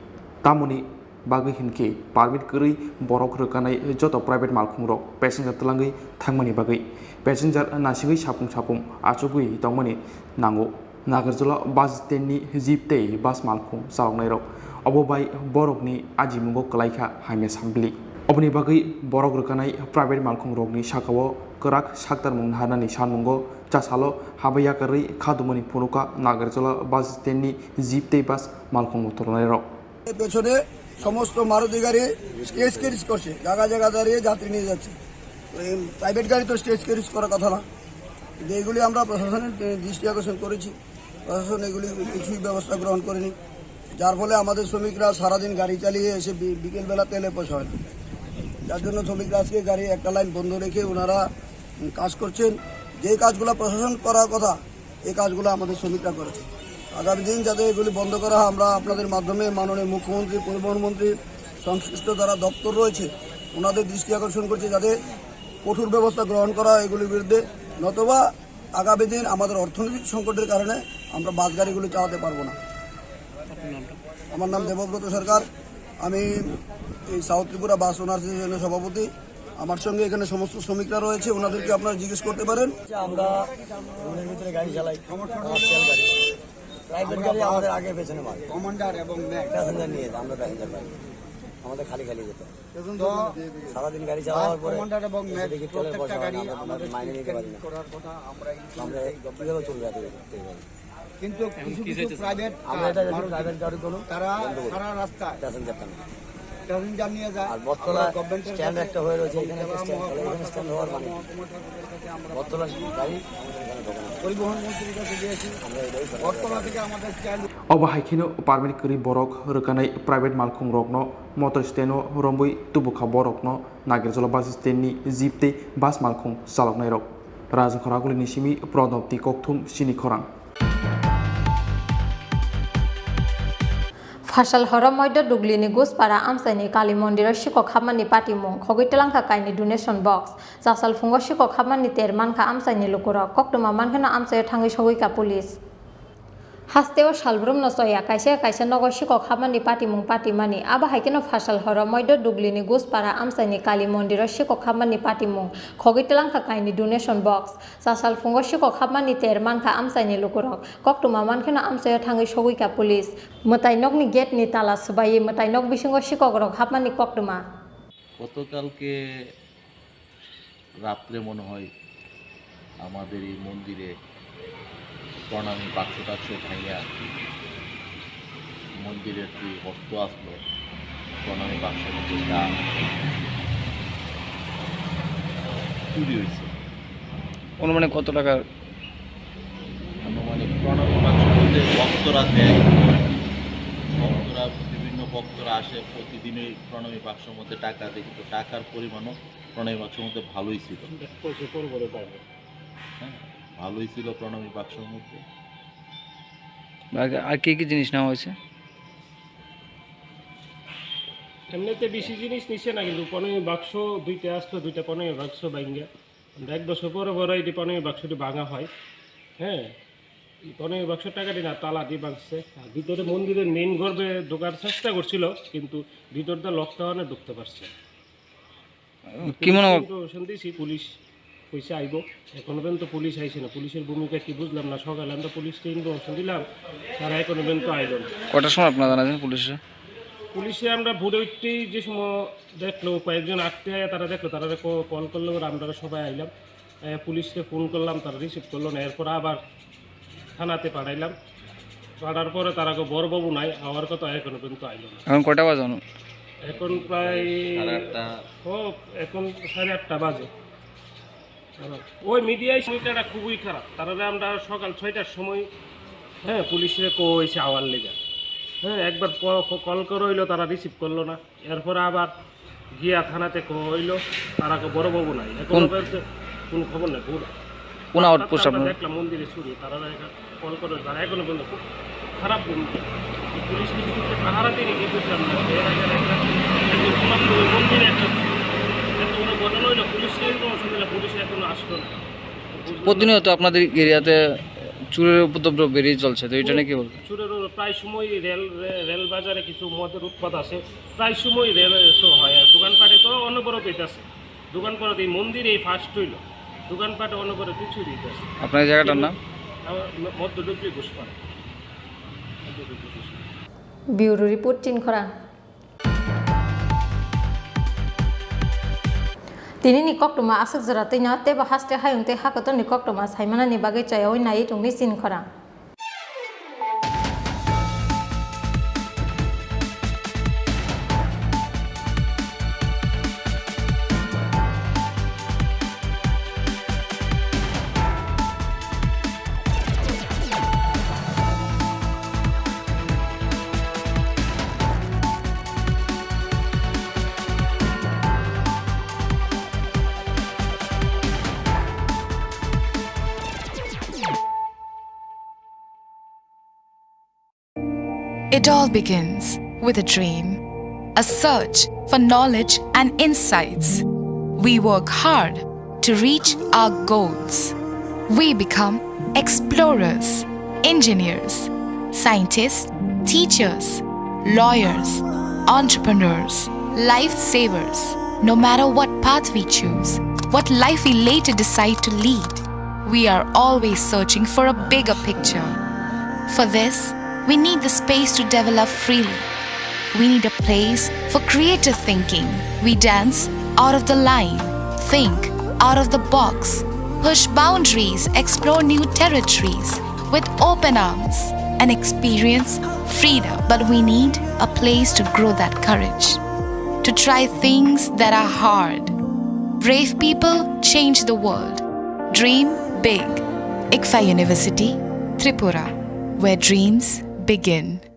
Tamoni bagwi hinkhe permit kwrwi borok rwkanai joto private malkhungrok passenger twlangwi thangmani bagwi passenger naisingwi sapung sapung achugwi tongmani nango. Nagarjula bus stand-ni jeep tei bus malkhung chaloknairok obo bai borokni ajimungo kwlaikha hamya sambili. Oboni bagwi borok rwkanai private malkhungrokni sakao kwrak saktarmung naharnani sanmungo Chasalo haba yakarwi kha dongmani phunukha Nagarjula bus stand-ni jeep tei bus malkhung motornairok. এর পেছনে সমস্ত মারুতি গাড়ি stage carriage করছে, জায়গা জায়গা দাঁড়িয়ে যাত্রী নিয়ে যাচ্ছে। এই প্রাইভেট গাড়ি তো স্টেজ ক্যারেজ করার কথা না, কিন্তু এগুলি আমরা প্রশাসনের দৃষ্টি আকর্ষণ করেছি, প্রশাসন এগুলি কিছুই ব্যবস্থা গ্রহণ করেনি, যার ফলে আমাদের শ্রমিকরা সারাদিন গাড়ি চালিয়ে এসে বি-, বিকেলবেলা তেলে পয়সা হয় না, যার জন্য শ্রমিকরা আজকে গাড়ি একটা লাইন বন্ধ রেখে ওনারা উম, কাজ করছেন। যে কাজগুলো প্রশাসন করার কথা, এই কাজগুলো আমাদের শ্রমিকরা করেছে। আগামী দিন যাতে এগুলি বন্ধ করা হয়, আমরা আপনাদের মাধ্যমে মাননীয় মুখ্যমন্ত্রী, পরিবহন মন্ত্রী, সংশ্লিষ্ট যারা দপ্তর রয়েছে, ওনাদের দৃষ্টি আকর্ষণ করছি যাতে কঠোর ব্যবস্থা গ্রহণ করা হয় এগুলির বিরুদ্ধে, নতুবা আগামী দিন আমাদের অর্থনৈতিক সংকটের কারণে আমরা বাস গাড়িগুলো চালাতে পারবো না। আমার নাম দেবব্রত সরকার, আমি এই সাউথ ত্রিপুরা বাস ওনার্স অ্যাসোসিয়েশনের সভাপতি। আমার সঙ্গে এখানে সমস্ত শ্রমিকরা রয়েছে, ওনাদেরকে আপনারা জিজ্ঞেস করতে পারেন। আমরা রোডের ভিতরে গাড়ি চালাই, কমার্শিয়াল গাড়ি, প্রাইভেট গাড়ি আমাদের আগে পেছনে মারে। কমান্ডার এবং ম্যাক। প্যাসেঞ্জার নিয়ে আমরা প্যাসেঞ্জার পাই। আমাদের খালি খালি যেতে হয়। তো সারাদিন গাড়ি চালানোর পরে কমান্ডার এবং এসে ম্যাক্স দেখি তেলের পয়সা প্রত্যেকটা হয় না, গাড়ি আমরা আমাদের মাইনে নিতে পারি না। করার কথা, আমরা কিন্তু আমরা এই গভর্নমেন্ট কিভাবে চলবে এত, এত গাড়ি? কিন্তু কিছু কিছু প্রাইভেট আমরা এটা যদি প্রাইভেট গাড়িগুলো তারা বন্ধ করি, সারা রাস্তায় প্যাসেঞ্জার টানে। প্যাসেঞ্জার নিয়ে যায়। আর বটতলা আমরা গভর্নমেন্টের স্ট্যান্ড কাছে একটা হয়ে রয়েছে, এখানে একটা স্ট্যান্ড, তাহলে এখানে স্ট্যান্ড হওয়ার মানে কি? বটতলা গাড়ি আমাদের এখানে ঢোকে না। পরিবহন মন্ত্রীর কাছে গিয়েছি। আমরা এটাই বটতলা থেকে আমাদের stand Obo hai kheno permit kwrwi borok rwkanai private malkhung rokno motor stand o romwi tubukha borokno Nagarjala bus stand ni jeep tei bus malkhung chaloknairok. Rajakhor Agulini simi Prodopti Kokthum sini khorang. Phasal horo Moido Duglini Guspara amchaini Kali mondiro sikok hapmani patimung, khogwi twlangkha kaini donation box. Chasal phungo sikok hapmani ter mankha amchaini lukurok, koktwma mankheno amchaio thangwi sogwikha police. Hasteo salbrumno choya kaisa kaisa nogo sikok hapmani patimung patimani, abo hai kheno phasal horo Moido Duglini Guspara amchaini Kali mondiro sikok hapmani patimung, khogwi twlangkha kaini donation box. Chasal phungo sikok hapmani ter mankha amchaini lukurok, koktwma mankheno amchaio thangwi sogwikha police. Mwtai nokni gate ni tala swbaiwi mwtai nok bisingo sikokrok hapmani koktwma. গতকালকে রাত্রে মনে হয় আমাদের এই মন্দিরে প্রণামী বাক্স টাক্স ভাঙিয়া মন্দিরের যে বস্তু আসলো, প্রণামী বাক্সের মধ্যে যা চুরি হয়েছে। অনুমানিক কত টাকার? আনুমানিক প্রণামী বাক্সের মধ্যে ভক্তরা দেয়, ভক্তরা, বিভিন্ন ভক্তরা আসে প্রতিদিনই প্রণামী বাক্সের মধ্যে টাকা দেয়, কিন্তু টাকার পরিমাণও প্রণামী বাক্সের মধ্যে ভালোই ছিল। এক পয়সা পরে পরে পাইনি। হ্যাঁ, ভালোই ছিল প্রণামী বাক্সের মধ্যে। আর, আর কি কি জিনিস নেওয়া হয়েছে? এমনিতে বেশি জিনিস নিছে না, কিন্তু প্রণামী বাক্স দুইটা আসলো, দুইটা প্রণামী বাক্স ভাঙ্গা। আমরা এক বছর পরে পরে এই প্রণামী বাক্সটি ভাঙা হয়। হ্যাঁ, এই প্রণামী বাক্সর টাকা দিয়ে না, তালা দিয়ে ভাঙছে। আর ভিতরে মন্দিরের মেইন গর্ভে ঢোকার চেষ্টা করছিল, কিন্তু ভিতরটা লকটা অনেক ঢুকতে পারছে। কি মনে হয়? ইনফরমেশন দিছি, পুলিশ কইছে আইবো। এখনো পর্যন্ত পুলিশ আইছে না। পুলিশের ভূমিকা কি বুঝলাম না। সকালে আমরা পুলিশকে ইনফরমেশন দিলাম, তারা এখনো পর্যন্ত আইলো না। কটার সময় আপনারা জানাইছেন পুলিশে? পুলিশে আমরা ভোরে উঠতেই যে সময় দেখলো, কয়েকজন আটতে আয়া তারা দেখলো, তারা ক-, কল করলো, আমরা সবাই আইলাম। এ, পুলিশকে ফোন করলাম, তারা রিসিভ করলো না। এরপর আবার থানাতে পাঠাইলাম। পাঠার পরে তারা কো বড়বাবু নাই, আমার কথা এখনো পর্যন্ত আইলো না। এখন কটা বাজে? এখন প্রায় সাড়ে আটটা। ও, এখন সাড়ে আটটা বাজে। ওই মিডিয়ায় সময়টা খুবই খারাপ। তারা আমরা সকাল ছয়টার সময়, হ্যাঁ, পুলিশে কো এসে আওয়ার লেগে, হ্যাঁ, একবার ক-, ক-, কল করা হইলো, তারা রিসিভ করলো না। এরপরে আবার গিয়া থানাতে কইলো, তারা কো বড়বাবু নাই। এখন কোন, পর্যন্ত কোনো খবর নাই। কোন, কোন আউটপোস্ট আমরা আপনার? দেখলাম মন্দিরে চুরি, তারা দেখা কল করে, তারা এখনো পর্যন্ত খুব খারাপ ভূমিকা। পুলিশ কিছু করতে পাহারা দিয়ে রেখে বুঝলাম না। এর আগে একটা, একটা সমাজ করে মন্দিরে একটা এত বড় ঘটনা হইলো, পুলিশ নিয়ে কোনো অসুবিধা, পুলিশ এখনো আসলো না। প্রতিনিয়ত আপনাদের এরিয়াতে চুরের উপদ্রব বেড়েই চলছে, তো এটা নিয়ে কি বলবেন? চুরের প্রায় সময় রেল, রে-, রেল বাজারে কিছু মদের উৎপাত আছে, প্রায় সময় রেল এসব হয়। আর দোকানপাটে তো অনবরত হইতাছে, দোকানপাট এই মন্দিরে এই ফার্স্ট হইলো, দোকানপাটে অনবরত কিছু হইতাছে। আপনার এই জায়গাটার নাম? আমার ম-, মধ্য ডুবলি ঘোষপাড়া। মধ্য ডুবলি Ghoshpara. Bureau report, Chinkhorang. Tini ni koktwma aswk jora twino teibo haste hayung tei hakotor ni koktwma saimanani bagwi chayaui naiwi tongdi Chinkhorang. It all begins with a dream, a search for knowledge and insights. We work hard to reach our goals. We become explorers, engineers, scientists, teachers, lawyers, entrepreneurs, lifesavers. No matter what path we choose, what life we later decide to lead, we are always searching for a bigger picture. For this, we need the space to develop freely. We need a place For creative thinking, we dance out of the line, think out of the box, push boundaries, explore new territories with open arms, and experience freedom. But we need a place to grow that courage, to try things that are hard. Brave people change the world. Dream big. ICFAI University, Tripura, where dreams begin.